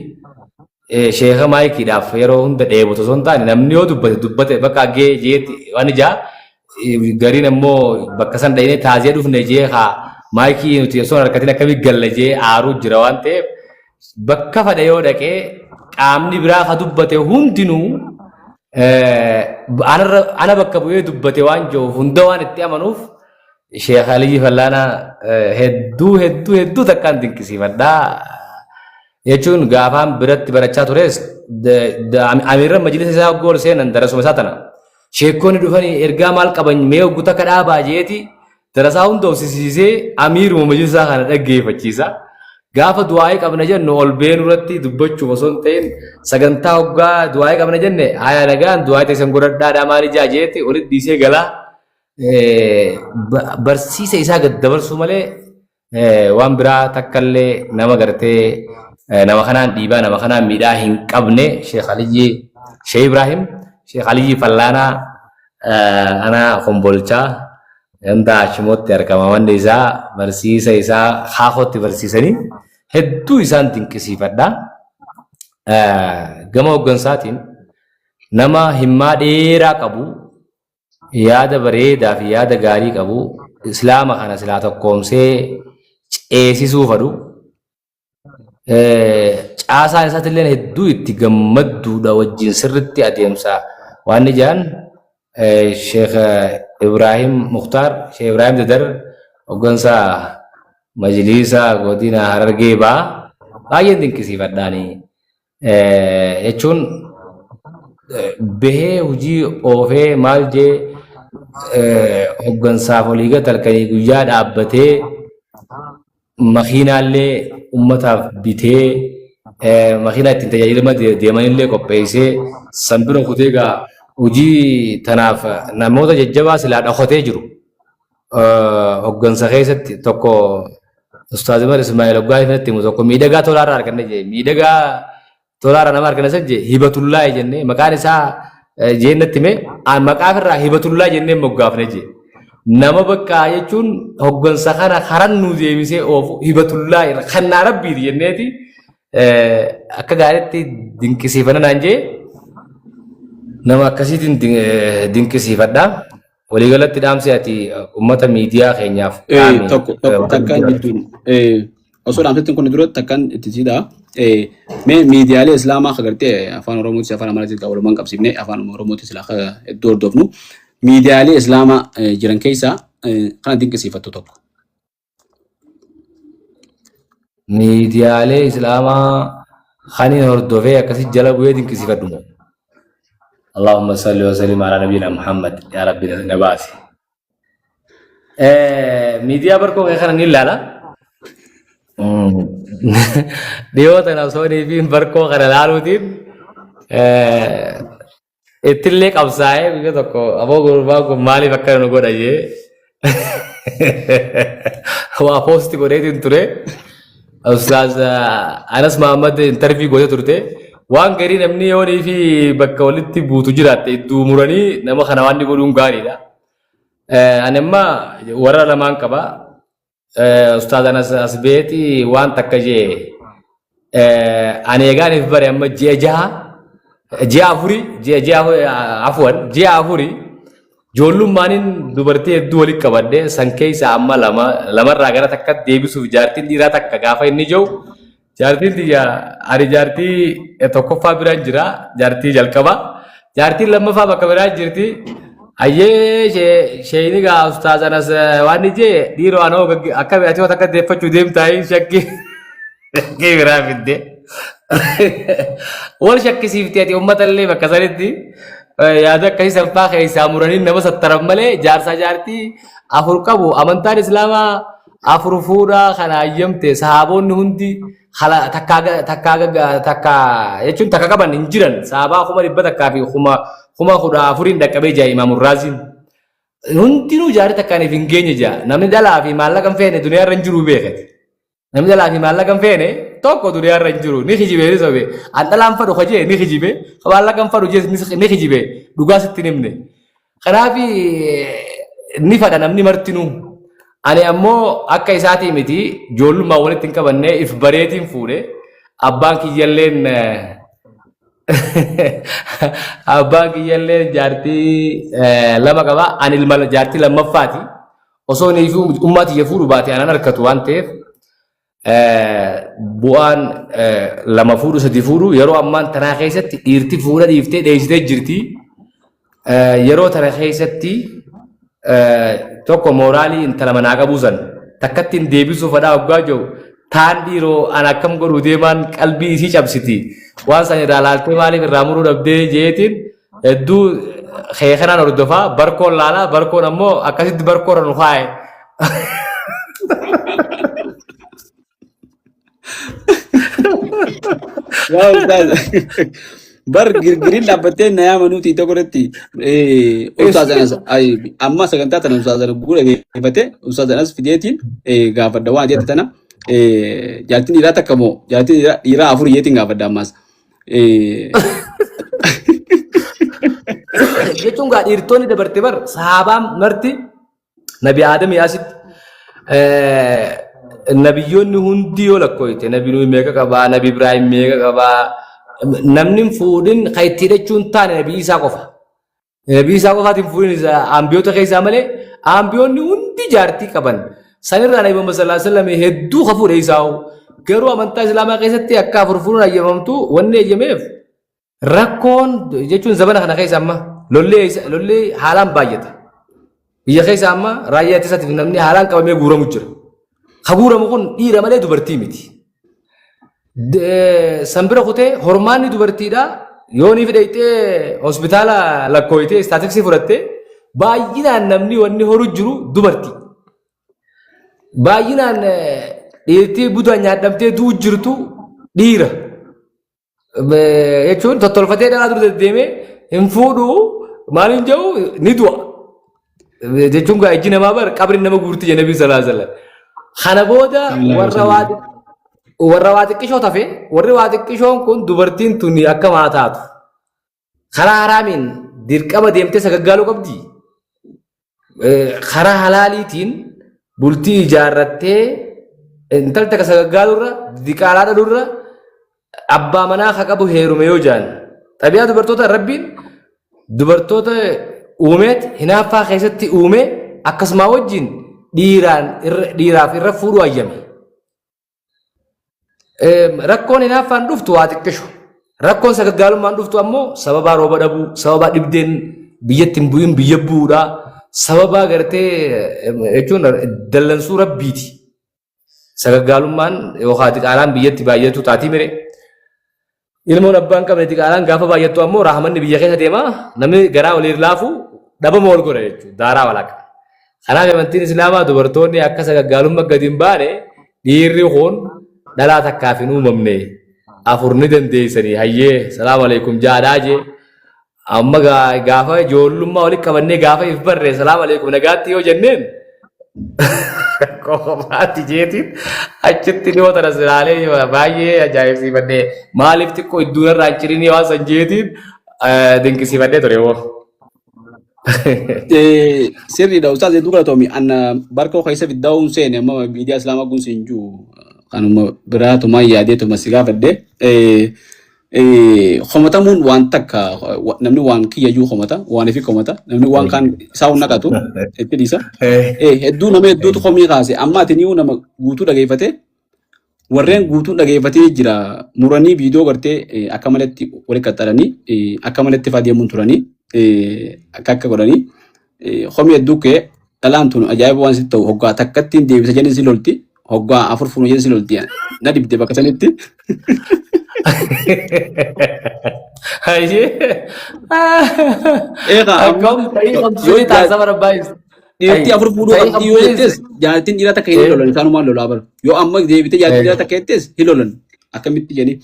Sheekha maayikiidhaaf yeroo hunda dheebotu osoo hin taane namni yoo dubbate dubbate bakka gee jeetti waan ijaa gariin ammoo bakka san dhayinee taazee dhufne jee haa maayikii nuti osoo hin harkatin akkamii galla jee aaruu jira waan ta'eef bakka fadhe yoo dhaqee qaamni biraa ka dubbate hundinuu ana bakka bu'ee dubbate waan jiruuf hunda waan itti amanuuf Sheekh Aliyyi Fallaanaa hedduu hedduu hedduu takkaan dinqisiifadha. Jechuun gaafaan biratti barachaa tures amiirran majlisa isaa hogguu ol seenan darasuma isaa tana. Sheekkoonni dhufanii ergaa maal qaban mee hoggu takka dhaabaa jeeti darasaa hunda obsisiisee amiiruma majlisa isaa kana dhaggeeffachiisa. Gaafa du'aa'ii qabna jennu ol beenuu irratti dubbachuuf osoo hin ta'in sagantaa hoggaa du'aa'ii qabna jenne haya nagaan du'aa'ii teessan godhadhaadhaa maal ijaa jeeti olitti dhiisee galaa. Barsiisa isaa gad dabarsuu malee waan biraa takkallee nama gartee nama kanaan dhiibaa nama kanaan miidhaa hin qabne Sheekh Aliyyii Sheekh Ibraahim Sheekh Aliyyii Fallaanaa ana Kombolchaa ganda Hashimootti argama manni isaa barsiisa isaa Haakootti barsiisanii hedduu isaan dinqisiifadha. Gama hooggansaatiin nama himmaa dheeraa qabu yaada bareedaa fi yaada gaarii qabu islaama kana silaa tokkoomsee ceesisuu fadhu caasaan isaatillee hedduu itti gammadduudha wajjin sirritti adeemsa waan ni jedhan Sheekh Ibraahim Muktaar Sheekh Ibraahim Dadar hoggansa majliisa godina Harargee baa baay'een dinqisiifadhaani. Jechuun bahee hojii oofee maal jee hoggansaaf olii gad halkanii guyyaa dhaabbatee makiinaallee ummataaf bitee makiinaa ittiin tajaajilama deemanillee qopheessee san bira kutee egaa hojii tanaaf namoota jajjabaa silaa dhokatee jiru hoggansa keessatti tokko Ustaaz Umar Ismaa'il hoggaa ifatti himu tokko miidhagaa tolaarraa arganne jee miidhagaa tolaarraa nama arganne san jee hibatullaa jennee maqaan isaa jee natti hime maqaa irraa hibatullaa jennee moggaafne jee nama bakka jechuun hoggansa kana karan nu deebisee oofu hibatullaa irra kannaa rabbiiti jenneeti akka gaariitti dinqisiifanna naan jee nama akkasiitiin dinqisiifadha. Waliigalatti dhaamsi ati uummata miidiyaa keenyaaf dhaami. Tokko tokko takkaan jidduun osoo dhaamsitti kun dura takkaan itti siidha. Mee miidiyaalee islaamaa akka gartee afaan Oromootis afaan Amaaraatis kan walumaan qabsiifne afaan Oromootis silaa akka hedduu hordofnu miidiyaalee islaamaa jiran keessaa kana dinqisiifattu tokko. Miidiyaalee islaamaa kaniin hordofee akkasi jala bu'ee dinqisiifadhu moo? Allahumma salli wa sallim ala nabiyina Muhammad yaa Rabbi na baasi. Miidiyaa barkoo kee kana ni ilaala. Dhiyoo tana osoo fi barkoo kana ilaaluutiin ittillee qabsaa'ee guyyaa tokko aboo gurbaan kun maaliif akkana nu godha jee waa poosti godheetiin ture. Ustaaz Anas Mahammad intarvii gootee turte. Waan garii namni yoonii fi bakka walitti buutu jiraatte iddoo muranii nama kana waan inni godhuun gaariidha. Ani amma warra lamaan qaba. Ustaaz Anas as beeti waan takka jee ani eegaaniif bare amma ji'a jaha ji'a afurii ji'a ji'a afuwan ji'a afurii ijoollummaaniin dubartii hedduu walitti qabadhe san keessa amma lama lamarraa gara takka deebisuuf jaartiin dhiiraa takka gaafa inni jiru Jaartiin tiyya ani jaartii tokkoffaa biraan jira jaartii jalqaba jaartiin lammaffaa bakka biraa jirti ayyee sheeyni gaa ustaaz anas waan ni jee dhiiroo anoo akka ati waan akka deeffachuu deemtaa hin shakkii shakkii biraa fidde wal shakkisiifti ati uummata illee bakka sanitti yaada akkasii salphaa keessaa muranii nama sattaran malee jaarsaa jaartii afur qabu amantaan islaamaa afur fuudhaa kana hayyamte sahaabonni hundi takkaa takkaa takka jechuun takka qaban hin jiran sahaabaa 100,000 fi 14,000 dhaqqabee jira imaamu raaziin. Hundinuu jaartii takkaaniif hin geenye jaa. Namni dhalaa fi maallaqa hin feene duniyaa irra hin jiru beekate. Namni dhalaa fi maallaqa hin feene tokko duniyaa irra hin jiru. Ni kijibee ni sobe. An dhalaan fadhu kajee ni kijibe. Maallaqa hin fadhu jees ni kijibe. Dhugaa sitti hin himne. Kanaaf ni fadha namni martinuu. Ani ammoo akka isaatii miti ijoollummaa walitti hin qabanne if bareetiin fuudhe. Abbaan kiyyalleen abbaan kiyyallee jaartii lama qaba. Ani ilma jaartii lammaffaati. Osoo inni fi ummaa tiyya fuudhu baate anaan harkatu waan ta'eef bu'aan lama fuudhu sadi fuudhu yeroo ammaan tanaa keessatti dhiirti fuudha dhiiftee dheessitee jirti. Yeroo tana keessatti tokko mooraalii intala manaa qabuu san takkatti hin deebisuu fadhaa hoggaa jiru taan dhiiroo an akkam godhuu deemaan qalbii isii cabsiti waan san irraa laaltee maaliif irraa muruu dhabdee jeetiin hedduu keekanaan hordofaa barkoon laalaa barkoon ammoo akkasitti barkoorra nu kaa'e. Yaa ustaaz. Bar girgiriin dhaabbattee na yaama nuti tokko irratti ustaaz anas amma sagantaa tana ustaaz anas guura geeffate ustaaz anas fideetiin gaafadha waan jette tana jaartiin dhiiraa takka moo jaartiin dhiiraa afur jeetiin gaafadha ammas. Jechuun gaa dhiirtonni dabarte bar sahaabaan marti Nabi Aadamii asitti nabiyyoonni hundi yoo lakkooyte nabi Nuuh meeqa qabaa nabi Ibraahim meeqa qabaa namni hin fuudhin kan itti hidhachuu hin taane nabi Iisaa qofa. Nabi Iisaa qofaati hin fuudhin isa ambiyoota keessaa malee ambiyoonni hundi jaartii qaban. Sanirraa nabi Muhammad sallallahu alaihi wasallam hedduu ka fuudhe isaa garuu amantaa Islaamaa keessatti akka afur fuudhuun hayyamamtu wanni hayyameef Rakkoon jechuun zabana kana keessa amma lolli haalaan baay'ata. Biyya keessa amma raayyaa ittisaatiif namni haalaan qabamee guuramu jira. Ka guuramu kun dhiira malee dubartii miti. San bira kutee hormaanni dubartiidha yoo ni fidhayxee hospitaala lakkooytee istaatiksii fudhattee baay'inaan namni wanni horu jiru dubartii. Baay'inaan dhiirtii budaan nyaadhamtee du'u jirtu dhiira. Jechuun tottolfatee dhalaa dura deddeemee hin fuudhu maaliin jedhu ni du'a. Jechuun gaa ijji namaa bar qabri nama guurti jedhe nabi sallallahu alaihi wasallam. Kana booda warra waa warra waa xiqqishoo tafe warri waa xiqqishoon kun dubartiin tuni akka maa taatu. Karaa haraamiin dirqama deemtee sagaggaaluu qabdi. Karaa halaaliitiin bultii ijaarrattee intalti takka sagaggaalurra diqaalaa dhalurra abbaa manaa ka qabu heerume yoo jaan. Xabiyaa dubartoota rabbiin dubartoota uumeet hinaaffaa keessatti uumee akkasumaa wajjin dhiiraan dhiiraaf irra fuudhuu hayyame. Rakkoon hinaaffaan dhuftu waa xiqqishu. Rakkoon sagaggaalummaan dhuftu ammoo sababaa rooba dhabuu, sababaa dhibdeen biyyatti hin bu'in biyya bu'uudha, sababaa gartee jechuun dallansuu rabbiiti. Sagaggaalummaan yookaan diqaalaan biyyatti baay'atu taatii mire. Ilmoon abbaan hin qabne diqaalaan gaafa baay'attu ammoo raahamanni biyya keessa deema namni garaa waliin laafu dhabama wal godha jechuudha daaraa walaqa. Kanaaf amantiin Islaamaa dubartoonni akka sagaggaalummaa gadi hin baane dhiirri kun dhalaa takkaaf hin uumamne afur ni dandeessanii hayyee salaam alaikum jaadhaa jee amma gaafa ijoollummaa walitti qabannee gaafa if barre salaam alaikum nagaatti yoo jenneen qofaatti jeetiin achitti dhiyoo tana silaalee baay'ee ajaa'ibsiifadhe maaliif xiqqoo iddoo irraa hin cirinii waan san jeetiin dinqisiifadhee ture hoo. Sirriidha ustaaz hedduu galatoomi. Anna barkoo keessa fiddaa'uun seene amma miidiyaa islaamaa kun siin jiru kanuma biraatuma yaadeetuma si gaafadhe. Komatamuun waan takka namni waan kiyyayyuu komata waan ifi komata namni waan kaan isaa hin naqatu itti dhiisa. Hedduu nama hedduutu komii kaase amma ati ni'uu nama guutuu dhageeffate warreen guutuu dhageeffatee jira muranii viidiyoo gartee akka malatti wali qaxxaranii akka malatti faa deemuun turanii akka akka godhanii komii hedduu kee dhalaan tun ajaa'iba waan sitti ta'u hoggaa takkatti hin deebisa jedhin si lolti hoggaa afur fuunu jedhin si lolti na dhibde bakka sanitti. Hayyee. Eegaa amma Akkam ta'ii yoo qabsiisee taasisa barbaachisa. dhiirti afur fuudhuu Ta'ii qabdi yoo qabsiisee. jettes jaartiin dhiiraa takka hin lolan isaanumaan lolaa bara yoo amma deebitee jaartiin dhiiraa takka jettes hin lolan akkamitti jedhanii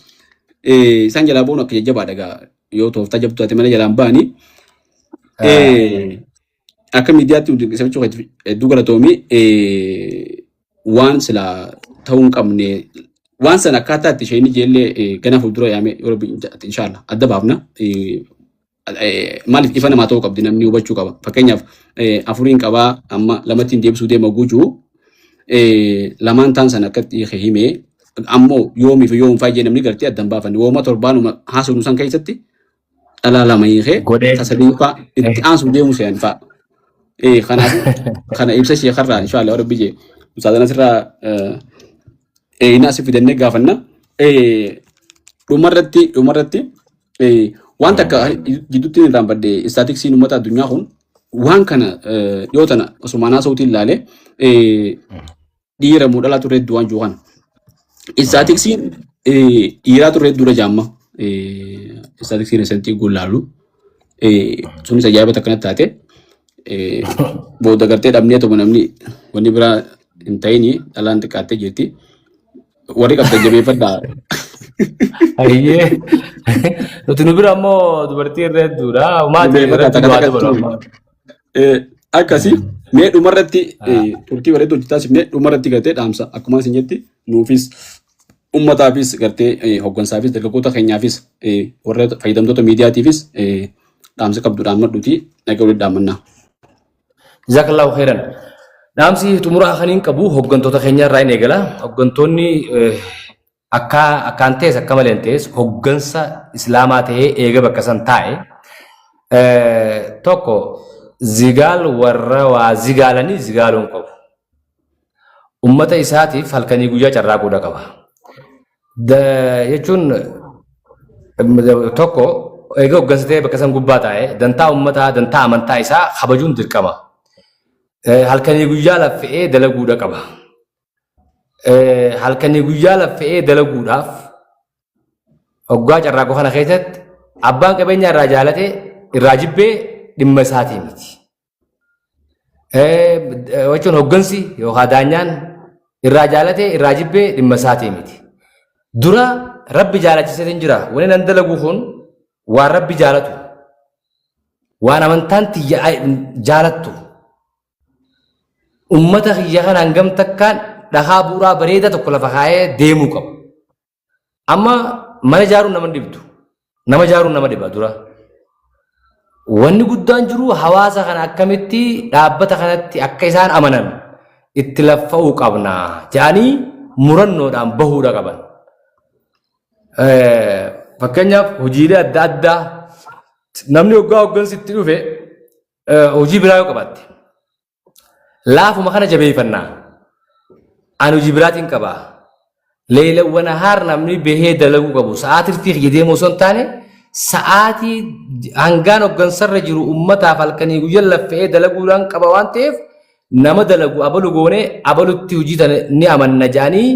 isaan jalaa bu'uun akka jajjabaadha gaa yoo tooftaa jabtuu taate malee jalaan ba'anii. Akka miidiyaatti dinqisiifachuu keetiif hedduu galatoomi. Waan silaa ta'uu hin qabne waan sana akkaataa itti isheen ijeellee gana fuuldura yaamee yoo Rabbi inshallah adda baafna. Maaliif ifa namaa ta'uu qabdi, namni hubachuu qaba. Fakkeenyaaf afuriin qabaa amma lamattiin deebisuu deema guujuu lamaan taan sana akkatti himee ammoo yoomii fi yoom fa'aa namni gartee addan baafanne wooma torbaanuma haasofnu san keessatti dhalaa lama hiikee Godhee. Ta sadii fa'aa itti aansuuf deemu seen fa'a. Kanaafuu kana ibsa sheekarraa inshallah Rabbi jee ustaazana sirraa eeyinaa si fidannee gaafanna. Dhumarratti waan takka jidduutti hin irraanfadhe. Istaatiksiin uummata addunyaa kun waan kana dhiyoo tana osuma naasa'uutiin ilaale dhiira moo dhalaa turre hedduu waan jiru kana. Istaatiksiin dhiiraa turre hedduudha jaamma. Istaatiksiin resentii gullaalu. Sunis ajaa'iba takkanatti taate. Booda gartee dhabnee tuma namni wanni biraa hin ta'ini dhalaan xiqqaattee jirti. Warri qabdan jabeeffadhaa. Hayyee. Nuti nu bira ammoo dubartii irra hedduudha. Maatii Jabeeffadhaa irratti takka du'aa takka dabalu tuumi. amma. Akkasii mee dhumarratti turtii bareedduu hojjetaa sifnee dhumarratti gartee dhaamsa akkuma isin jetti nuufis ummataafis gartee hooggansaafis dargaggoota keenyaafis warra fayyadamtoota miidiyaatiifis dhaamsa qabdu dhaammadhuuti nagaa walitti dhaammannaa. Jazakallahu khairan. Dhaamsi xumuraa kan hin qabu hooggantoota keenya irraa hin eegala. Hooggantoonni akka akkaan ta'es akka malee hin ta'es hooggansa Islaamaa ta'ee eega bakka san taa'e tokko zigaal warra waa zigaalanii zigaaluu hin qabu. Ummata isaatiif halkanii guyyaa carraaquudha qaba. Jechuun tokko eega hooggansa ta'ee bakka san gubbaa taa'e dantaa ummataa, dantaa amantaa isaa kabajuun dirqama. Halkanii guyyaa laffe'ee dalaguudha qaba. Halkanii guyyaa laffe'ee dalaguudhaaf hoggaa carraaquu kana keessatti abbaan qabeenyaa irraa jaalate irraa jibbee dhimma isaatii miti. Jechuun hoggansi yookaan daanyaan irraa jaalate irraa jibbee dhimma isaatii miti. Dura Rabbi jaalachiiseetiin jira. Wani nan dalagu kun waan Rabbi jaalatu, waan amantaan tiyya jaalattu, ummata kiyya kana hangam takkaan dhakaa bu'uuraa bareedaa tokko lafa kaayee deemuu qaba. Amma mana ijaaruun nama hin dhibdu. Nama ijaaruun nama dhiba dura. Wanni guddaan jiru hawaasa kana akkamitti dhaabbata kanatti akka isaan amanan itti laffa'uu qabna jedhanii murannoodhaan bahuudha qaban. Fakkeenyaaf hojiilee adda addaa namni hoggaa hoggansi itti dhufe hojii biraa yoo qabaatte laafuma kana jabeeffannaa. Ani hojii biraatiin qaba. Leelawwan haar namni bahee dalaguu qabu. Sa'aa tirfii kiyya deemuu osoo hin taane sa'aatii hangaan hoggansarra jiru ummataaf halkanii guyyaa laffa'ee dalaguudhaan qaba waan ta'eef nama dalagu abalu goonee abalutti hojii tana ni amanna jedhanii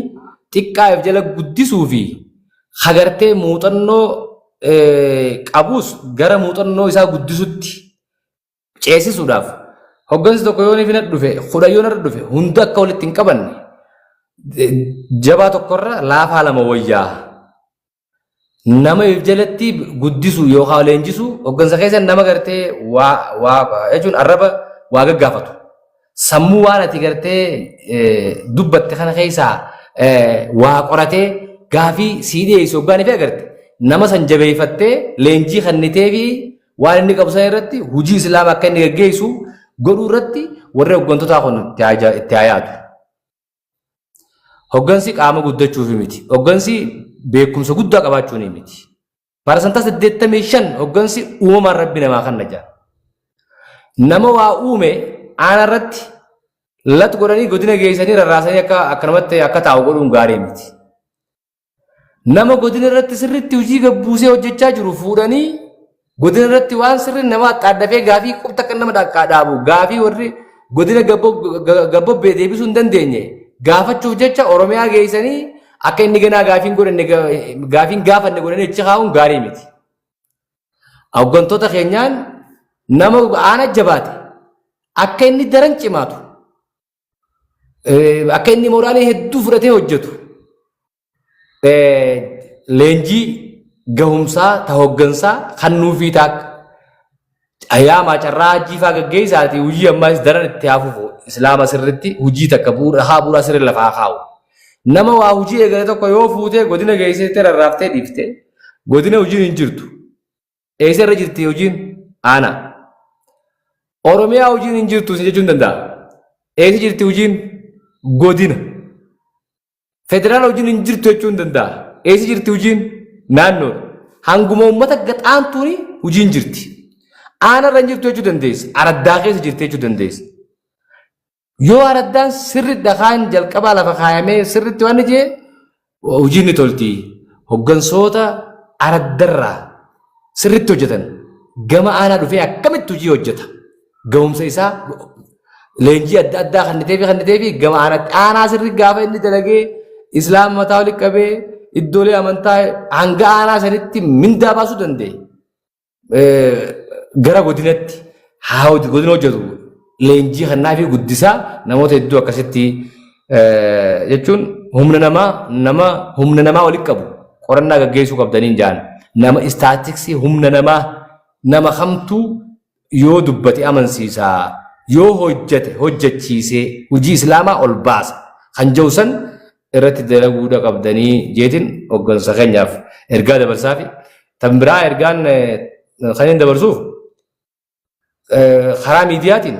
xiqqaa if jala guddisuu fi hagartee muuxannoo qabus gara muuxannoo isaa guddisutti ceesisuudhaaf hoggansi tokko yoo ni dhufe 10 yoo narra dhufe hunda akka walitti hin qabanne jabaa tokkorra laafaa lama wayyaa. Nama if jalatti guddisu yookaan leenjisu hoggansa keessa nama gartee waa waa jechuun arraba waa gaggaafatu. Sammuu waan ati gartee dubbatte kana keessaa waa qoratee gaafii sii dhiyeessu hoggaan ifee agarte nama san jabeeffattee leenjii kennitee fi waan inni qabu sana irratti hojii islaama akka inni gaggeessu godhuu irratti warri hoggantootaa kun itti haa yaadu. Hoggansi qaama guddachuufi miti. Hoggansi beekumsa guddaa qabaachuuni miti. Parasantaa 85 hoggansi uumamaan Rabbi namaa kanna jira. Nama waa uume aana irratti lat godhanii godina geessanii rarraasanii akka akkanumatti akka taa'u godhuun gaarii miti. Nama godina irratti sirriitti hojii gabbuusee hojjechaa jiru fuudhanii godina irratti waan sirri nama axxaaddafee gaafii qubta akka nama dhaabu gaafii warri godina gabbobbee deebisuu hin dandeenye gaafachuuf jecha Oromiyaa geessanii akka inni ganaa gaafiin godhanne gaafiin gaafanne godhanii achi kaa'uun gaarii miti. Hooggantoota keenyaan nama aana jabaate akka inni daran cimaatu, akka inni mooraalii hedduu fudhatee hojjetu, leenjii gahumsaa ta hooggansaa kan nuufii taakka. Ayyaama carraa hajjii faa gaggeessaati hojii ammaas daran itti haa fufu. Islaama sirritti hojii takka bu'uura haa bu'uura sirri lafaa kaa'u. Nama waa hojii eegale tokko yoo fuutee godina geessitee rarraaftee dhiifte godina hojiin hin jirtu. Eessa irra jirti hojiin? Aanaa. Oromiyaa hojiin hin jirtu isin jechuun danda'a. Eessa jirti hojiin? Godina. Federaala hojiin hin jirtu jechuun danda'a. Eessa jirti hojiin? Naannoodha. Hanguma uummata gaxaantuun hojiin jirti. Aanarra hin jirtu jechuu dandeessa. Araddaa keessa jirti jechuu dandeessa. Yoo araddaan sirri dhakaan jalqabaa lafa kaayamee sirritti waan jee hojiin ni tolti. Hoggansoota araddarraa sirritti hojjetan gama aanaa dhufee akkamitti hojii hojjeta. Gahumsa isaa leenjii adda addaa kanniteefi kanniteefi gama aanaatti aanaa sirri gaafa inni dalagee islaama mataa walitti qabee iddoolee amantaa hanga aanaa sanitti mindaa baasuu danda'e. Gara godinatti haa godina hojjetu leenjii kannaa fi guddisaa namoota hedduu akkasitti jechuun humna namaa nama humna namaa walitti qabu qorannaa gaggeessuu qabdaniin jaan nama istaatiksii humna namaa nama kamtuu yoo dubbate amansiisaa yoo hojjete hojjechiisee hojii islaamaa ol baasa kan jedhu san irratti dalaguudha qabdanii jeetiin hoggansa keenyaaf ergaa dabarsaafi. Tan biraa ergaan kan inni dabarsuuf karaa miidiyaatiin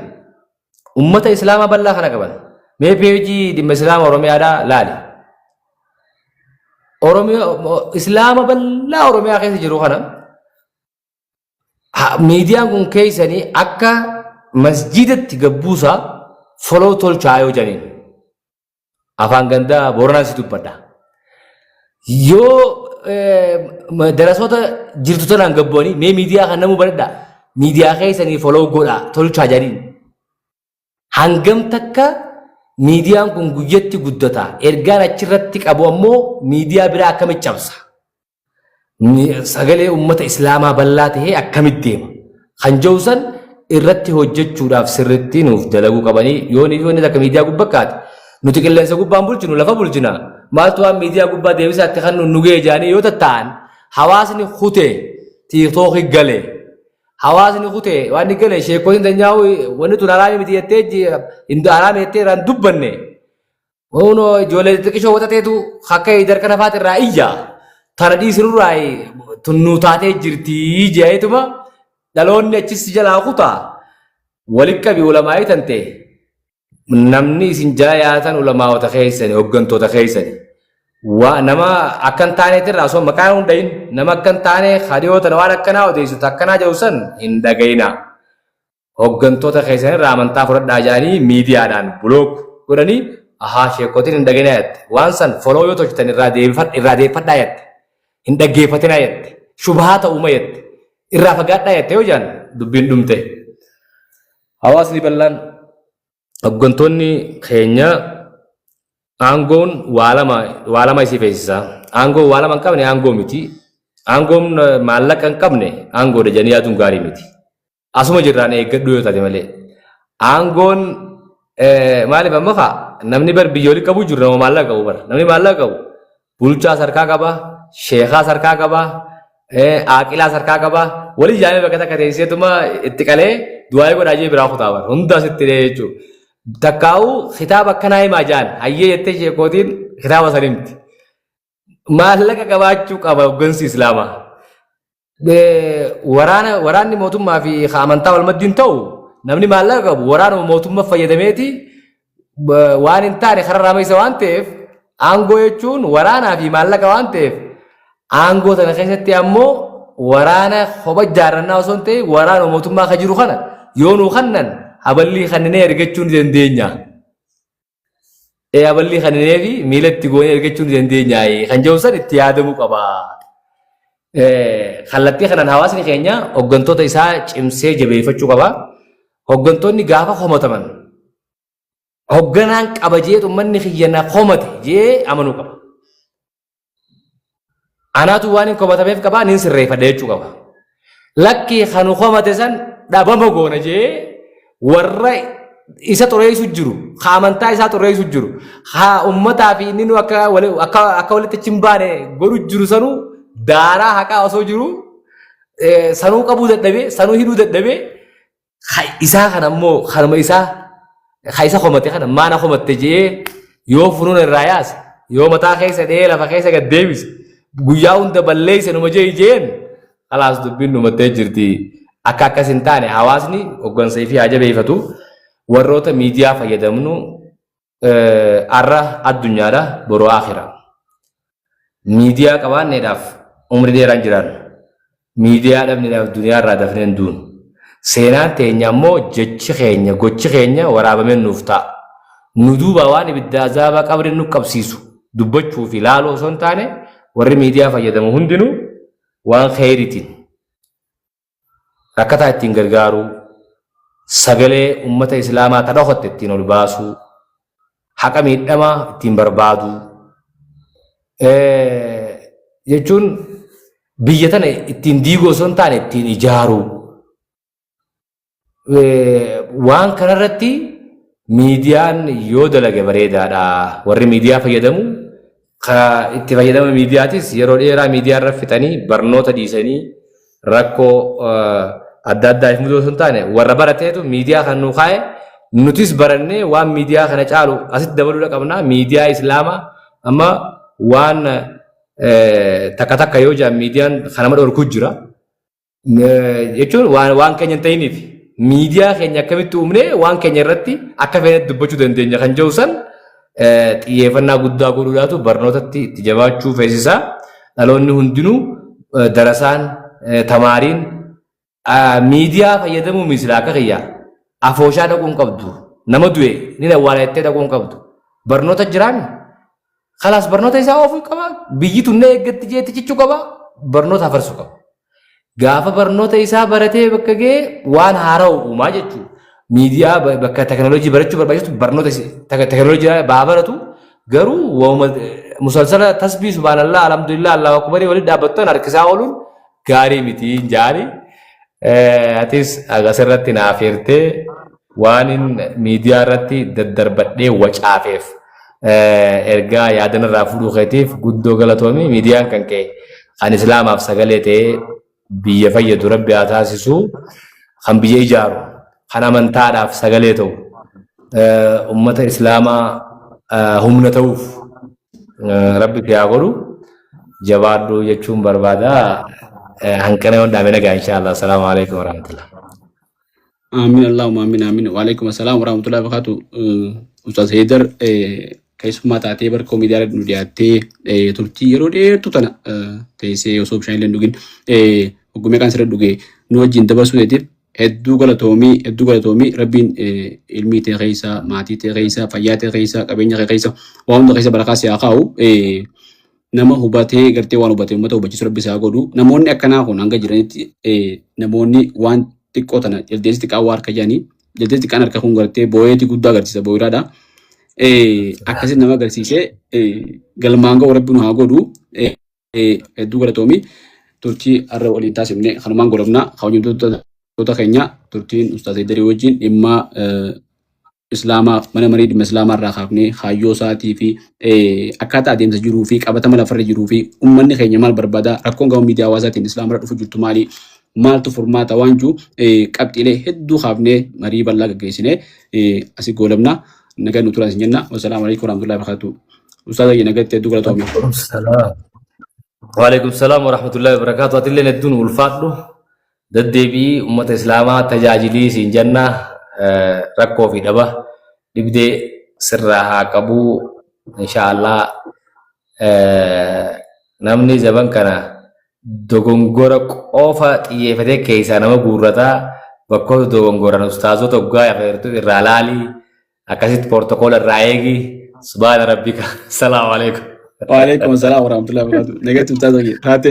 ummata islaamaa bal'aa kana qaban. Mee peejii dhimma islaama Oromiyaadhaa laali. Oromiyaa islaama bal'aa Oromiyaa keessa jiru kana miidiyaan kun keessanii akka masjiidatti gabbuusaa foloo tolchaa yoo jedhaniin. Afaan gandaa Booranaa si dubbadha. Yoo darasoota jirtu tanaan gabbu'anii mee miidiyaa kan namuu banadha. Miidiyaa keessanii foloo godhaa tolchaa jedhaniin. Hangam takka miidiyaan kun guyyatti guddata. Ergaan achirratti qabu ammoo miidiyaa biraa akkamitti cabsa? Sagalee uummata islaamaa bal'aa ta'ee akkamitti deema kan jedhu san irratti hojjechuudhaaf sirriitti nuuf dalaguu qabanii yoo ni wanni takka miidiyaa gubbaa kaate nuti qilleensa gubbaan bulchinu lafa bulchina maaltu waan miidiyaa gubbaa deebisaatti kan nu ga'e jedhanii yoo tatta'an hawaasni kutee tiiktookii galee hawaasni kutee waan ni galee sheekotiin tanyaa'u wanni tun haraami miti jettee haraami jettee irraan dubbanne. Kunoo ijoollee xixiqqishoo waxateetu akka darka nafaati irraa iyya. Tana dhiisinurraa tunnuu taatee jirti jeetuma dhaloonni achis jalaa kutaa. Walitti qabi ulamaa'ii tan ta'e namni isin jala yaatan ulamaa'ota keessani hooggantoota keessani. Waa nama akka hin taaneetti irraa osoo maqaan hin dhahin nama akka hin taane hadiyoo tana waan akkanaa odeessu akkanaa jedhu san hin dhagayina. Hoggantoota keessan irraa amantaa fudhadhaa jedhanii miidiyaadhaan block godhanii ahaa sheekotiin hin dhageenyaa jette. Waan san follow yoo tolchitan irraa irraa deeffadhaa jette. Hin dhaggeeffatinaa jette. Shubhaa ta'uuma jette. Irraa fagaadhaa jette yoo jedhan dubbiin dhumte. Hawaasni bal'aan hoggantoonni keenya aangoon waa lama isii feesisa. Aangoon waa lama hin qabne aangoo miti. Aangoon maallaqa hin qabne aangoodha jedhanii yaaduun gaarii miti. Asuma jirraan eeggadhu yoo taate malee. Aangoon maaliif amma kaa namni bar biyya olii qabu jiru nama maallaqa qabu bar. Namni maallaqa qabu bulchaas harkaa qaba, sheekaas harkaa qaba, aaqilaas harkaa qaba. Walii jaamee bakka takka teesseetuma itti qalee du'aayii godhaa jee biraa kutaa bar. Hundaas itti dhee jechuudha. Takkaa'uu kitaaba akkanaa himaa jaan hayyee jettee sheekootiin kitaaba san himti. Maallaqa qabaachuu qaba hoggansi Islaamaa. Waraana waraanni mootummaa fi amantaa wal maddiin ta'u namni maallaqa qabu waraanuma mootummaa fayyadameeti waan hin taane karaa raamessa waan ta'eef aangoo jechuun waraanaa fi maallaqa waan ta'eef aangoo tana keessatti ammoo waraana kopha ijaarrannaa osoo hin ta'in waraanuma mootummaa ka jiru kana yoo nuu kannan haballii kanninee ergachuu ni dandeenya. Haballii kanninee fi miila itti goonee ergachuu ni dandeenya kan jedhu san itti yaadamuu qaba. Kallattii kanaan hawaasni keenya hooggantoota isaa cimsee jabeeffachuu qaba. Hooggantoonni gaafa komataman hoogganaan qaba jee uummanni kiyya na komate jee amanuu qaba. Anaatu waan hin komatameef qaba nin sirreeffadha jechuu qaba. Lakkii kan komate san dhabama goona jee warra isa xureessu jiru, ka amantaa isaa xureessu jiru, ka ummataa fi inni nu akka akka akka walitti achi hin baane godhu jiru sanuu daaraa haqaa osoo jiru sanuu qabuu dadhabee sanuu hidhuu dadhabee Isaa kana immoo kanuma isaa ka isa komate kana maana komatte je'ee yoo funuun irraa yaase, yoo mataa keessa dhee lafa keessa gad deebise, guyyaa hunda balleeyse numa je'i jeen, kalaas dubbiin dhumattee jirti. Akka akkas hin taane hawaasni hoggansa ifii haa jabeeffatu. Warroota miidiyaa fayyadamnu, arra addunyaadha, boru aakhira. Miidiyaa qabaanneedhaaf umri dheeraan jiraannu. Miidiyaa dhabneedhaaf duniyaa irraa dafnee hin duunu. Seenaan teenya ammoo jechi keenya, gochi keenya waraabamee nuuf ta'a. Nu duuba waan ibidda azaabaa qabri nu qabsiisu dubbachuu fi laaluu osoo hin taane, warri miidiyaa fayyadamu hundinuu waan kheyriitiin rakkataa ittiin gargaaruu, sagalee ummata Islaamaa ta dhokatte ittiin ol baasuu, haqa miidhamaa ittiin barbaaduu, jechuun biyya tana ittiin diiguu osoo hin taane ittiin ijaaruu. Waan kanarratti miidiyaan yoo dalage bareedaadha. Warri miidiyaa fayyadamu itti fayyadama miidiyaatis yeroo dheeraa miidiyaa irra fixanii barnoota dhiisanii rakkoo adda addaa if muduu osoo hin taane, warra barateetu miidiyaa kan nu kaa'e, nutis barannee waan miidiyaa kana caalu asitti dabaluudha qabna. Miidiyaa Islaamaa amma waan takka takka yoo jedhan miidiyaan kanama dhorkuu jira. Jechuun waan keenya hin ta'iniif miidiyaa keenya akkamitti uumnee waan keenya irratti akka feenetti dubbachuu dandeenya kan jedhu san xiyyeeffannaa guddaa godhuudhaatu barnootatti itti jabaachuu feesisaa. Dhaloonni hundinuu, darasaan, tamaariin miidiyaa fayyadamuu misila akka kiyyaa afooshaa dhaquu hin qabdu. Nama du'e ni awwaala jettee dhaquu hin qabdu. Barnoota jiraami. Kalaas barnoota isaa oofuu qaba. Biyyi tun eeggatti jeetti cichuu qaba. Barnoota afarsuu qaba. Gaafa barnoota isaa baratee bakka ga'e waan haaraa uumaa jechuudha. Miidiyaa bakka teknooloojii barachuu barbaachisu barnoota teknooloojii baa baratu, garuu waanuma musalsala tasbii subhaanallah, alhamdulillah, allahu akbarii walitti dhaabbattan harkisaa ooluun gaarii miti jaani. Atis asirratti naaf eertee waan miidiyaa irratti daddarbadhee wacaafeef ergaa yaadanirraa fuudhuu keetiif guddoo galatoomi. Miidiyaan kan kee kan Islaamaaf sagalee ta'ee biyya fayyadu Rabbi haa taasisu, kan biyya ijaaru, kan amantaadhaaf sagalee ta'u, ummata Islaamaa humna ta'uuf Rabbi si haa godhu. Jabaadhu jechuun barbaada. Hanqina yoon dhaame nagaa, inshallah. Assalaamu alaikum warahmatullah. Amiin, Allahumma amiin, amiin. Waalaikum assalaam warahmatullahi wabarakatuh. Ustaaz Heydar, keessummaa taatee barkoo miidiyaa nu dhiyaattee turtii yeroo dheertuu tana teessee osoo bishaan illee hin dhugin hoggumee kan sirra dhuge nu wajjin dabarsuu keetiif hedduu galatoomii, hedduu galatoomii. Rabbiin ilmii ta'e keessa, maatii ta'e keessa, fayyaa ta'e keessa, qabeenya ta'e keessa, waan hunda keessa barakaa si haa kaa'u. Nama hubatee gartee waan hubatee uummata hubachiisu Rabbi si haa godhu. Namoonni akkanaa kun hanga jiranitti namoonni waan xiqqoo tana jaldeessi xiqqaan waa harka jedhanii, jaldeessi xiqqaan harka kun gartee boo'eetii guddaa agarsiisa, boo'iraadha. Akkasitti nama agarsiisee galmaan ga'u Rabbi nu haa godhu. Hedduu galatoomii. Turtii har'a waliin taasifne kanumaan godhamna. Kabajamtoota keenya, turtiin Ustaaz Heedarii wajjin dhimma Islaamaa, mana marii dhimma Islaamaa irraa kaafnee kaayyoo isaatii fi akkaataa adeemsa jiruu fi qabatama lafarra jiruu fi uummanni keenya maal barbaada, rakkoon gama miidiyaa hawaasaatiin Islaamarra dhufu jirtu maali, maaltu furmaata waan jiru qabxiilee hedduu kaafnee marii bal'aa gaggeessinee asii goolabna. Nagaa nu turaa isin jenna. Wassalaamu alaikum warahmatullahi wabarakatuh. Ustaaz Ayyi, nagatti, hedduu galatoomi. Waalaikum salaam warahmatullahi wabarakatuh. Atillee hedduun ulfaadhu. Deddeebi'ii uummata Islaamaa tajaajilii siin jenna. Rakkoo fi dhaba dhibdee sirraa haa qabuu, inshaallah. Namni zaban kana dogongora qofa xiyyeeffatee keessaa nama guurrataa, bakkoota dogongoran ustaazota hoggaa yafeertu irraa laalii, akkasitti protocol irraa eegi. Subhaana rabbika. Salaamu alaikum. Waalaikum salaam warahmatullahi wabarakatuh. Nagatti, Ustaaz Ayyi. Taate.